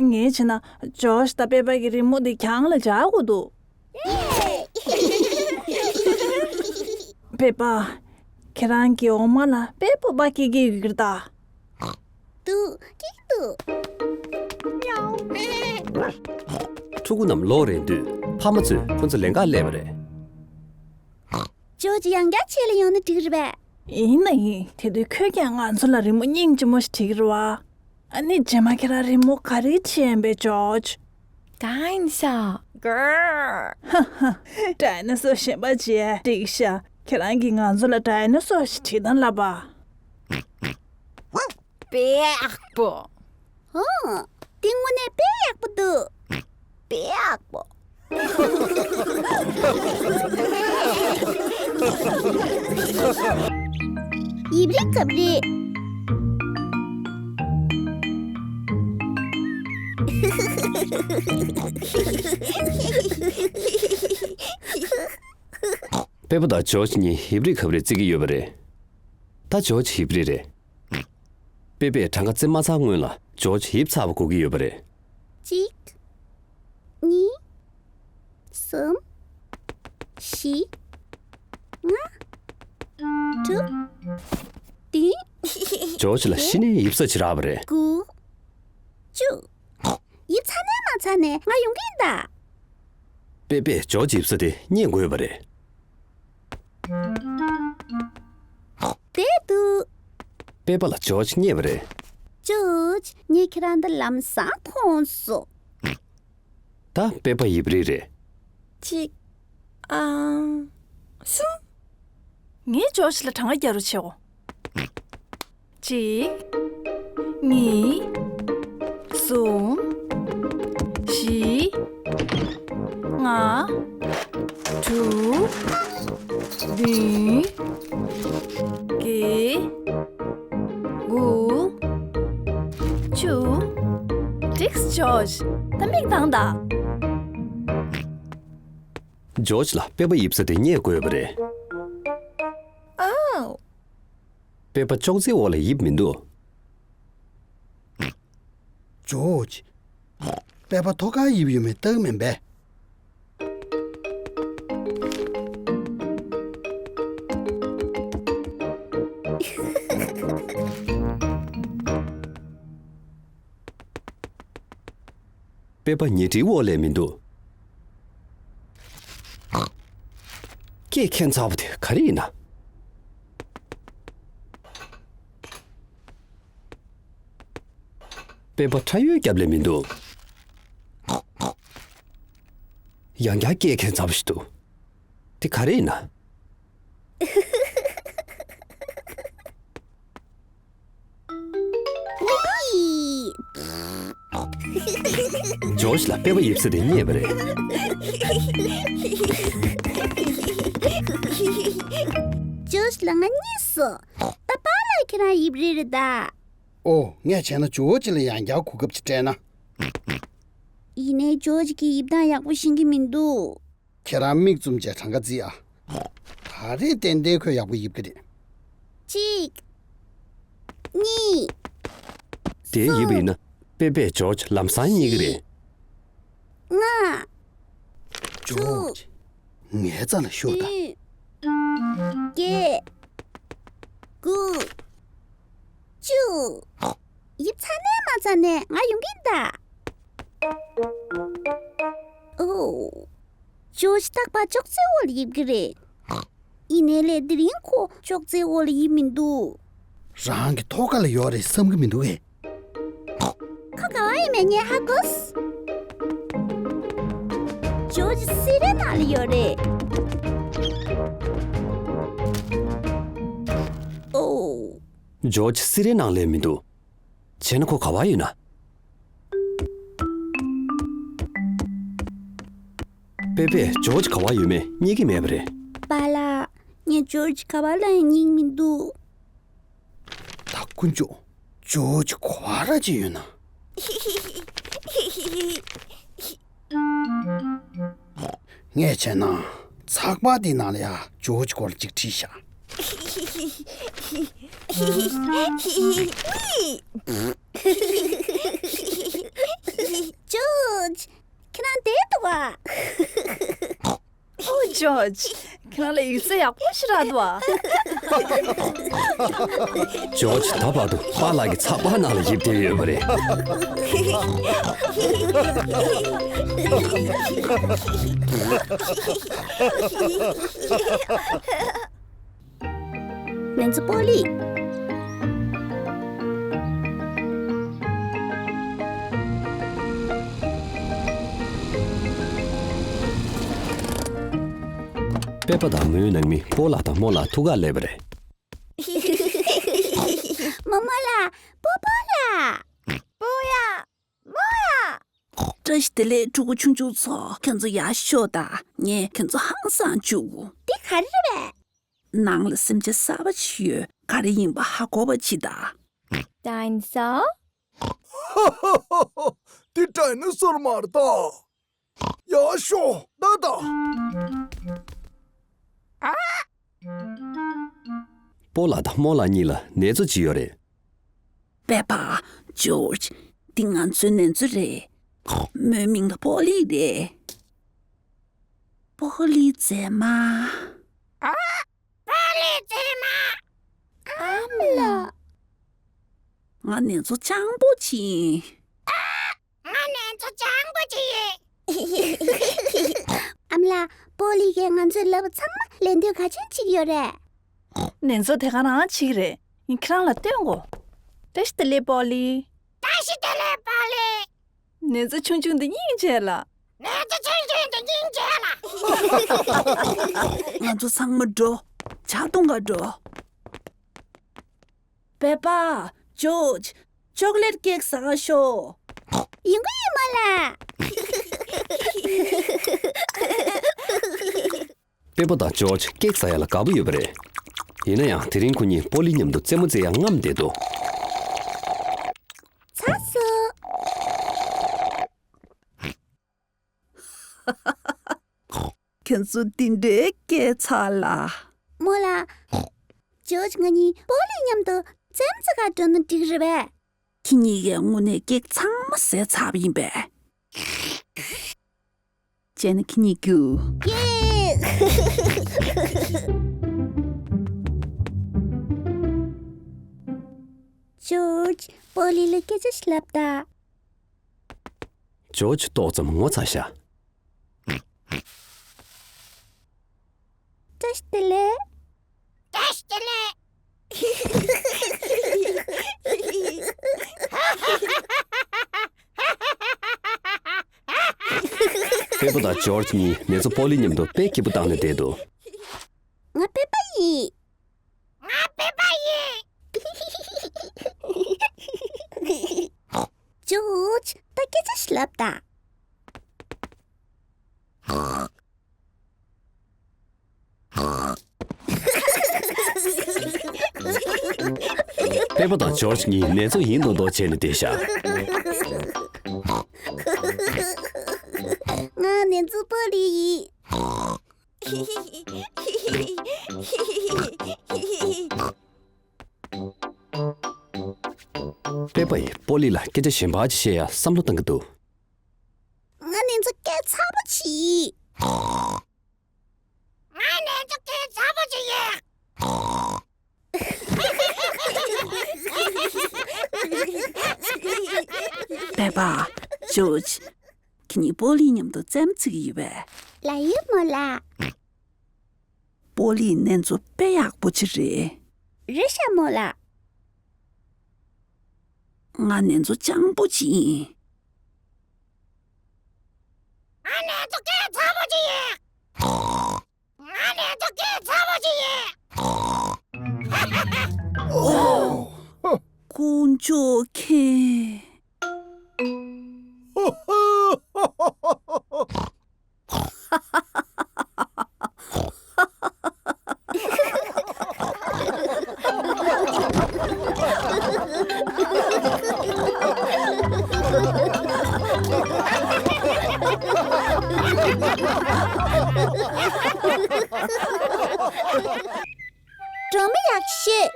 ངས་བྱས་ན་ཇོརྗ་དང་པེ་པ་གི་རི་མོ་འདི་གྱང་ལ་སྦྱར་དགོས་འདུག་པེ་པ། ཁྱེད་རང་གི་འོ་མ་ལ་དཔེ་སྤོབས་པ་སྐྱེ་གི་ཡོད་ཀྱི་རེད་ད། འདུག་སྐྱེ་གི་འདུག་ཕྲུ་གུ་རྣམས་ལོག་རན་དུས་ཕ་མ་ཚོས་ཁོ་ཚོ་ལེན་གར་སླེབས་པ་རེད། ཇོརྗ་ཡང་བསྐྱར་ཆེད་ལ་ཡོང་ན་འགྲིག་རེད་པས། ཡིན་ན་ཡིན། དེ་དུས་ཁོས་ཀྱང་ང་ཚོ་ལ་རི་མོ་སྙིང་རྗེ་མོ་ཞིག་བྲིས་ཀྱི་རེད་བ། ཨ་ནི་རྗེས་མ་ཁྱེད་རང་རི་མོ་ག་རེ་བྲིས་ཡིན་པས་ཇོརྗ། ཌའི་ནོ་སོར། གར། ཧ་ཧ། ཌའི་ནོ་སོར་གཞན་པ་བྲིས་ཡ་འགྲིག་ཤག་ཁྱེད་རང་གིས་ང་ཚོ་ལ་ཌའི་ནོ་སོར་ཞིག་བྲིས་དང་ལབ་པ། དཔེ་ཡག་པོ། ཨོ། འདི་དངོས་གནས་དཔེ་ཡག་པོ་འདུག་དཔེ་ཡག་པོ། ཡིབ་རི་ཁབ་རི། པེ་པ་དང་ཇོརྗ་གཉིས་ཡིབ་རི་ཁབ་རི་རྩེ་གི་ཡོད་པ་རེད། ད་ཇོརྗ་ཡིབ་རི་རེད། པེ་པས་གྲངས་ཀ་རྩེ་མ་ཚར་སྔོན་ལ་ཇོརྗ་ཡིབ་ཚར་བ་གོ་གི་ཡོད་པ་རེད། གཅིག་གཉིས། གསུམ། བཞི། ལྔ། དྲུག་བདུན། ཇོརྗ་ལ་གཞི་ནས་ཡིབ་ས་ཅིག་རག་པ་རེད། དགུ། བཅུ། ཡིབ་ཚར་ནས་མ་ཚར་ནས་ང་ཡོང་གི་ཡིན་ད། པེ་པས་ཇོརྗ་ཡིབ་ས་དེ་རྙེད་དགོས་པ་རེད། དེ་འདུག་པེ་པ་ལ་ཇོརྗ་རྙེད་པ་རེད། ཇོརྗ། ངས་ཁྱེད་རང་འདི་ལམ་སང་མཐོང་སོང་། ད་པེ་པ་ཡིབ་རི་རེད། གཅིག་ཨང་། གསུམ། ངས་ཇོརྗ་ལ་གྲངས་ཀ་རྒྱག་རོགས་བྱེད་འོ། གཅིག་གཉིས། གསུམ། བཞི། ལྔ། དྲུག་བདུན། བརྒྱད། དགུ། བཅུ། འགྲིགས་ཇོརྗ། ད་མིག་གདངས་དང་། ཇོརྗ་ལ་པེ་པ་ཡིབ་ས་དེ་རྙེད་དགོས་པ་རེད། ཨའོ། པེ་པ་ཅོག་ཙེའི་འོག་ལ་ཡིབ་མི་འདུག་ཇོརྗ། པེ་པ་ཐོག་ཁར་ཡིབ་ཡོད་མེད་བལྟ་གི་མིན་པས། པེ་པ་ཉལ་ཁྲིའི་འོག་ལས་མི་འདུག་སྐད་ཁེངས་ཚ་པོ་དེ་ག་རེ་ཡིན་ན། པེ་པ་ཁྲ་ཡོལ་རྒྱབ་ལས་མི་འདུག་ཡང་བསྐྱར་སྐད་ཁེངས་ཚ་པོ་ཞིག་འདུག་དེ་ག་རེ་ཡིན་ན། ཇོརྗ་ལ་པེ་པ་ཡིབ་ས་དེ་རྙེད་པ་རེད། ཇོརྗ་ལ་ང་རྙེད་སོང་། ད་པཱ་ལགས་ཁྱེད་རང་ཡིབ་རི་རེད་ད། ཨོ། ངས་བྱས་ན་ཇོརྗ་ལ་ཡང་བསྐྱར་གོ་སྐབས་ཅིག་སྤྲད་ན། ཡིན་ནའི་ཇོརྗ་གིས་ཡིབ་སྟངས་ཡག་པོ་ཤེས་ཀྱི་མི་འདུག་ཁྱེད་རང་མིག་བཙུམ་བྱས་གྲངས་ཀ་བརྩི་ཨ། ད་རེས་ཏན་ཏན་ཁོས་ཡག་པོ་ཡིབ་ཀྱི་རེད། གཅིག་གཉིས། དེ་ཡིབ་པ་ཡིན་ན་པེ་པས་ཇོརྗ་ལམ་སང་རྙེད་ཀྱི་རེད། ལྔ། ཇོརྗ། ངའི་རྩ་ལ་ཤོག་ད། བདུན། བརྒྱད། དགུ། བཅུ། ཡིབ་ཚར་ནས་མ་ཚར་ནས་ང་ཡོང་གི་ཡིན་ད། ཨོ། ཇོརྗ་རྟག་པར་ཅོག་ཙེའི་འོག་ལ་ཡིབ་ཀྱི་རེད། ཡིན་ནའི་ལས་དེ་རིང་ཁོ་ཅོག་ཙེའི་འོག་ལ་ཡིབ་མི་འདུག་རང་གི་ཐོག་ཁ་ལ་ཡོད་རེད་བསམ་གྱི་མི་འདུག་གས། ཁོ་ག་བ་ཡིན་མིན་ངས་ཧ་གོ་སོང་། ཇོརྗ་སི་རའི་ནང་ལ་ཡོད་རེད། ཨོ། ཇོརྗ་སི་རའི་ནང་ལ་མི་འདུག་བྱས་ན་ཁོ་ག་བ་ཡོད་ན། པེ་པས་ཇོརྗ་ག་བ་ཡོད་མེད་རྙེད་ཀྱི་མེད་པ་རེད། པཱ་ལགས། ངས་ཇོརྗ་ག་བ་ལ་ཡང་རྙེད་མི་འདུག་ད་དཀོན་མཆོག་ཇོརྗ་ག་བ་ར་ཅིག་ཡོད་ན། ངས་བྱས་ན་ཚགས་པར་འདི་ནང་ལ་ཡ་ཇོརྗ་སྐོར་ཅིག་བྲིས་ཤག་ཇོརྗ། ཁྱེད་རང་བསྡད་འདུག་ག་ཨོ་ཇོརྗ། ཁྱེད་རང་ལ་ཡིག་ཚད་ཡག་པོ་ཞིག་རག་འདུག་ག་ཇོརྗ་ད་བར་དུ་པཱ་ལགས་ཀྱི་ཚགས་པར་ནང་ལ་ཡིབ་བསྡད་ཡོད་པ་རེད། ང་ཚོ་སྤོ་ལི། པེ་པ་དང་མོའི་ནང་མི་སྤོ་ལགས་དང་རྨོ་ལགས་ཐུག་གར་སླེབས་པ་རེད། རྨོ་མོ་ལགས། སྤོ་སྤོ་ལགས། སྤོ་ཡ། རྨོ་ཡ། བཀྲ་ཤིས་བདེ་ལེགས་ཕྲུ་གུ་ཆུང་ཆུང་ཚོ། ཁྱོད་ཚོ་ཡར་ཤོག་དང་། ངས་ཁྱོད་ཚོ་ཧང་སང་བཅུག་འདི་ག་རེ་རེད་པས། ནང་ལ་སེམས་ཅན་གསར་པ་ཅིག་ཡོད། ག་རེ་ཡིན་པ་ཧ་གོ་བ་ཅིག་དང་། ཌའི་ནོ་སོར། འདི་ཌའི་ནོ་སོར་མ་རེད་ད། ཡར་ཤོག་ད་ད། སྤོ་ལགས་དང་རྨོ་ལགས་གཉིས་ལ་ནེ་ཙོ་ཅིག་ཡོད་རེད། པེ་པ། ཇོརྗ། འདི་ང་ཚོའི་ནེ་ཙོ་རེད། མོའི་མིང་ལ་པོ་ལི་རེད། པོ་ལི་མཛེས་མ། པོ་ལི་མཛེས་མ། ཨ་མ་ལགས། ང་ནེ་ཙོ་སྤྱང་པོ་ཅིག་ཡིན། ང་ནེ་ཙོ་སྤྱང་པོ་ཅིག་ཡིན། ཨ་མ་ལགས། པོ་ལི་གིས་ང་ཚོའི་ལབ་ཚང་མ་ལེན་འདོད་ག་ཚོད་ཅིག་ཡོད་རེད། ནེ་ཙོ་དེ་ག་རང་ཅིག་རེད། ངས་ཁྱེད་རང་ལ་སྟོན་གོ། བཀྲ་ཤིས་བདེ་ལེགས་པོ་ལི། བཀྲ་ཤིས་བདེ་ལེགས་པོ་ལི། ནེ་ཙོ་ཆུང་ཆུང་འདི་སྙིང་རྗེ་ལ། ནེ་ཙོ་ཆུང་ཆུང་འདི་སྙིང་རྗེ་ལ། ང་ཚོ་ཚང་མ་འགྲོ། ཇ་འཐུང་ག་འགྲོ། པེ་པ། ཇོརྗ། ཅོག་ལེཊ་ཀེག་ཟ་ག་ཤོག་ཡིན་གོ་ཡིན་མོ་ལ། པེ་པ་དང་ཇོརྗ་ཀེག་ཟ་ཡ་ལ་དགའ་པོ་ཡོད་པ་རེད། ཡིན་ན་ཡང་དེ་རིང་ཁོ་གཉིས་པོ་ལི་མཉམ་དུ་རྩེད་མོ་རྩེ་ཡ་རྔམ་བསྡད་འདུག་ཚར་སོང་། ཁྱེད་ཚོ་འདི་འདྲའི་སྐད་ཚ་ལ། རྨོ་ལགས། ཇོརྗ་ང་གཉིས་པོ་ལི་མཉམ་དུ་རྩེད་མོ་རྩེ་ག་འགྲོ་ན་འགྲིག་རེད་པས། ཁྱེད་གཉིས་ཀས་དངོས་གནས་ཀེག་ཚང་མ་ཟས་ཚར་བ་ཡིན་པས། བྱས་ན་ཁྱེད་གཉིས་རྒྱུགས། ཀེག་ཇོརྗ། པོ་ལི་ལ་སྐད་ཆ་ཞིག་ལབ་དང་། ཇོརྗ་ཏོག་ཙམ་ངོ་ཚ་ཤག་བཀྲ་ཤིས་བདེ་ལེགས། བཀྲ་ཤིས་བདེ་ལེགས། པེ་པ་དང་ཇོརྗ་གཉིས་ནེ་ཙོ་པོ་ལི་མཉམ་དུ་དཔེ་སྐྱིད་པོ་བཏང་ནས་བསྡད་འདུག་ང་པེ་པ་ཡིན། ང་པེ་པ་ཡིན། ཇོརྗ། ད་སྐད་ཆ་ཞིག་ལབ་དང་། པེ་པ་དང་ཇོརྗ་གཉིས་ནེ་ཙོ་ཡིན་མདོག་མདོག་བྱས་ནས་བསྡད་ཤག་ང་ནེ་ཙོ་པོ་ལི་ཡིན། པེ་པ་ཡིས་པོ་ལི་ལ་སྐད་ཆ་གཞན་པ་ཅིག་བཤད་ཡ་བསམ་བློ་བཏང་གི་འདུག་ང་ནེ་ཙོ་སྐད་ཚ་པོ་ཅིག་ང་ནེ་ཙོ་སྐད་ཚ་པོ་ཅིག་ཡིན། པེ་པ། ཇོརྗ། ཁྱེད་གཉིས་པོ་ལི་མཉམ་དུ་རྩེད་མོ་རྩེ་གི་ཡོད་པས། ལགས་ཡོད་རྨོ་ལགས། པོ་ལི་ནེ་ཙོ་དཔེ་ཡག་པོ་ཅིག་རེད། རེད་ཤག་རྨོ་ལགས། ང་ནེ་ཙོ་སྤྱང་པོ་ཅིག་ཡིན། ང་ནེ་ཙོ་སྐད་ཚ་པོ་ཅིག་ཡིན། ང་ནེ་ཙོ་སྐད་ཚ་པོ་ཅིག་ཡིན། དཀོན་མཆོག་མཁྱེན། སྒྲོལ་མ་ཡག་ཤོས།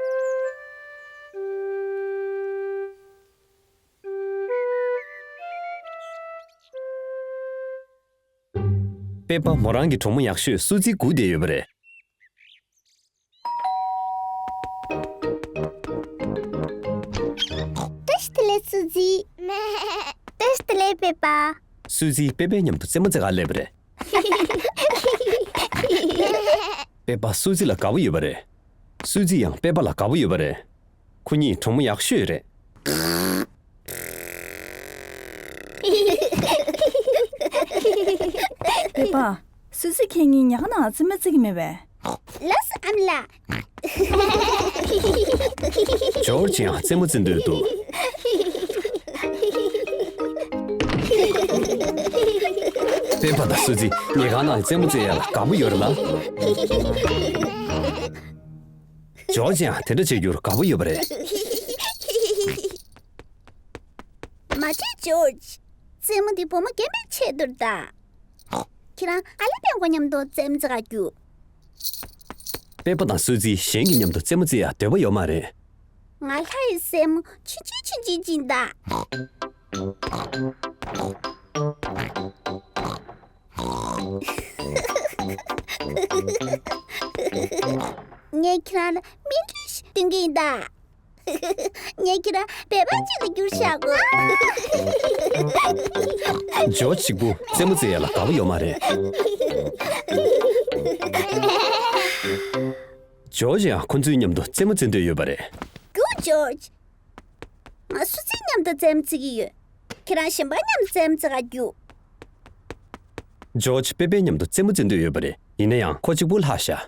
པེ་པ་མོ་རང་གི་གྲོགས་མོ་ཡག་ཤོས་སུ་ཛི་སྒུག་བསྡད་ཡོད་པ་རེད། བཀྲ་ཤིས་བདེ་ལེགས་སུ་ཛི། བཀྲ་ཤིས་བདེ་ལེགས་པེ་པ། སུ་ཛི་པེ་པའི་མཉམ་དུ་རྩེད་མོ་རྩེ་གར་སླེབས་པ་རེད། པེ་པ་སུ་ཛི་ལ་དགའ་པོ་ཡོད་པ་རེད། སུ་ཛི་ཡང་པེ་པ་ལ་དགའ་པོ་ཡོད་པ་རེད། ཁོ་གཉིས་གྲོགས་མོ་ཡག་ཤོས་རེད། པེ་པ། སུ་ཛི་ཁྱེད་གཉིས་ཉལ་ཁང་ནང་རྩེད་མོ་རྩེ་གི་མེད་པས། ལགས་སོ་ཨ་མ་ལགས། ཇོརྗ་ཡང་རྩེད་མོ་རྩེ་འདོད་འདུག་པེ་པ་དང་སུ་ཙི་ཉལ་ཁང་ནང་རྩེད་མོ་རྩེ་ཡ་ལ་དགའ་པོ་ཡོད་རེད་ལ། ཇོ་ཇི་ཡང་དེ་འདྲ་བྱེད་རྒྱུར་དགའ་པོ་ཡོད་པ་རེད། མ་བྱེད་ཇོརྗ། རྩེད་མོ་འདི་བུ་མོ་རྒན་པའི་ཆེད་དུ་རེད་ད། ཁྱེད་རང་ཨ་ལེ་པད་མགོ་མཉམ་དུ་རྩེད་མོ་རྩེ་ག་རྒྱུགས། པེ་པ་དང་སུ་ཙི་གཞན་གྱི་མཉམ་དུ་རྩེད་མོ་རྩེ་ཡ་འདོད་པ་ཡོད་མ་རེད། ང་ལྷ་ཡི་སྲས་མོ་ཆུང་ཆུང་ཆུང་ཆུང་ཅིག་ད། ངས་ཁྱེད་རང་ལ་སྨན་ཁྲིད་ཞིག་སྟོན་གྱི་ཡིན་ད། ངས་ཁྱེད་རང་སྦལ་པ་ཅིག་ལ་འགྱུར་བཞག་གོ། ཇོ་གཅིག་པུ་རྩེད་མོ་རྩེ་ཡ་ལ་དགའ་པོ་ཡོད་མ་རེད། ཇོ་ཇི་ཡང་ཁོ་ཚོའི་མཉམ་དུ་རྩེད་མོ་རྩེ་འདོད་ཡོད་པ་རེད། རྒྱུགས་ཇོ་ཇི། ང་སུ་ཙིའི་མཉམ་དུ་རྩེད་མོ་རྩེ་གི་ཡོད། ཁྱེད་རང་གཞན་པ་མཉམ་དུ་རྩེད་མོ་རྩེ་ག་རྒྱུགས། ཇོ་ཇི་པེ་པེའི་མཉམ་དུ་རྩེད་མོ་རྩེ་འདོད་ཡོད་པ་རེད། ཡིན་ན་ཡང་ཁོ་གཅིག་པུ་ལྷག་ཤག་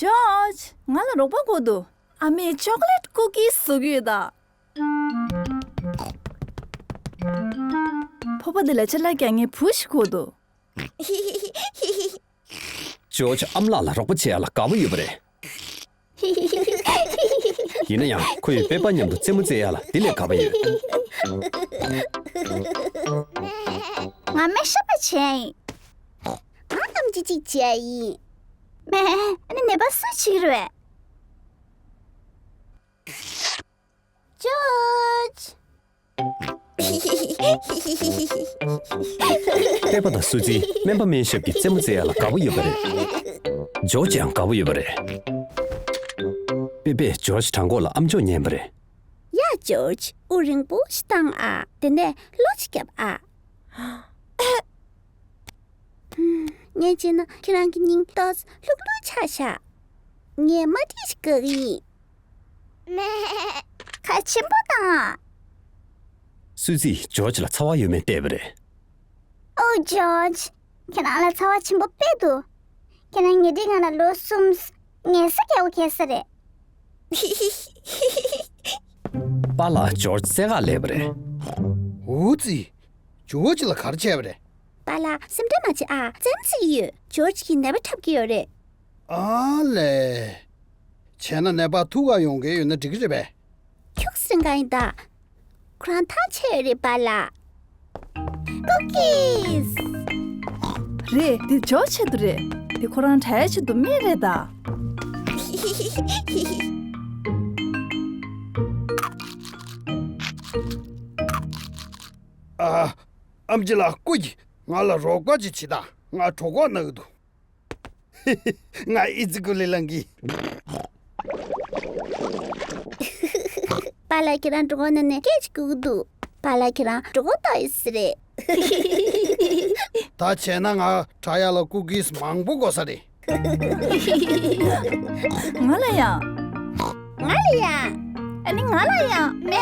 ཇོ་ཇི། ང་ལ་རོགས་པ་དགོས་འདུག་ཨ་མས་ཅོག་ལེ་ཊི་ཀུ་ཀི་སི་བཟོ་གི་ཡོད་ད། ཕོར་པ་འདི་ལ་ཅ་ལག་རྒྱག་མཁན་བུ་ཞིག་དགོས་འདུག་ཇོ་ཇི་ཨམ་ལགས་ལ་རོགས་པ་བྱེད་ཡ་ལ་དགའ་པོ་ཡོད་པ་རེད། ཡིན་ན་ཡང་ཁོ་ཡིས་པེ་པ་མཉམ་དུ་རྩེད་མོ་རྩེ་ཡ་ལ་དེ་ལས་དགའ་པོ་ཡོད། ང་སྨན་ཞབས་པ་བྱས་ཡིན། ང་ཨམ་ཆི་གཅིག་བྱས་ཡིན། མེ། ཨ་ནི་ནད་པ་སུ་བྱེད་ཀྱི་རེད། ཇོ་ཇི། པེ་པ་དང་སུ་ཙི་སྨན་པ་སྨན་ཞབས་ཀྱི་རྩེད་མོ་རྩེ་ཡ་ལ་དགའ་པོ་ཡོད་པ་རེད། ཇོ་ཇི་ཡང་དགའ་པོ་ཡོད་པ་རེད། པེ་པེས་ཇོ་ཇི་བྲང་ཁོག་ལ་ཨམ་ཅོག་ཉན་པ་རེད། ཡ་ཇོ་ཇི། དབུགས་རིང་པོ་ཞིག་བཏང་ཨ། དེ་ནས་གློ་ཅིག་བརྒྱབ་ཨ། ངས་བྱས་ན་ཁྱེད་རང་གི་སྙིང་ཏོག་ཙམ་ལྷུག་ལྷུག་ཆགས་ཤག་ངས་མ་ཏིས་ཞིག་བཀག་གི་ཡིན། ཁ་ཆེན་པོ་བཏང་ཨ། སུ་ཙིས་ཇོ་ཇི་ལ་ཚ་བ་ཡོད་མེད་བལྟས་པ་རེད། ཨོ་ཇོ་ཇི། ཁྱེད་རང་ལ་ཚ་བ་ཆེན་པོ་དཔེ་འདུག་ཁྱེད་རང་ཉེ་འབྲེལ་ངང་ལ་ལོ་གསུམ། ངལ་ས་རྒྱག་དགོས་ཁེལ་ས་རེད། པཱ་ལགས་ཇོ་ཇི་རྩེད་གར་སླེབས་པ་རེད། འུ་ཙི། ཇོ་ཇི་ལ་ག་རེ་བྱས་པ་རེད། པཱ་ལགས་སེམས་ཁྲལ་མ་བྱེད་ཨ། རྩེད་མོ་རྩེ་གི་ཡོད། ཇོ་ཇི་གིས་ནད་པ་འཁྲབ་ཀྱི་ཡོད་རེད། ཨ་ལས། བྱས་ན་ནད་པ་ཐུག་ག་ཡོང་མཁན་ཡོད་ན་འགྲིག་གི་རེད་པས། ཁྱུག་སེང་ག་ཡིན་ད། ཁོ་རང་ཐག་ཆད་ཡོད་རེད་པཱ་ལགས། ཀུ་ཀིས། རེད། འདི་ཇོ་ཆེད་དུ་རེད། འདི་ཁོ་རང་དྲག་ཆེད་དུ་སྨན་རེད་ད། ཨ། ཨམ་ཆི་ལགས་སྐུ་མཁྱེན། ང་ལ་རོགས་པ་ཅིག་བྱེད་དང་། ང་གྲོད་ཁོག་ན་གི་འདུག་ང་ཨི་ཙི་ཀུ་ལི་ལང་གི། པཱ་ལགས་ཁྱེད་རང་གྲོད་ཁོག་ནང་ནས་སྐད་ཅིག་ལྐུག་གི་འདུག་པཱ་ལགས་ཁྱེད་རང་གྲོད་ཁོག་ལྟོགས་ཡོད་ས་རེད། ད་བྱས་ན་ང་དྲག་ཡག་ལ་ཀུ་ཀིས་མང་པོ་དགོས་ས་རེད། ང་ལ་ཡང་། ང་ལ་ཡང་། ཨ་ནི་ང་ལ་ཡང་། མེ།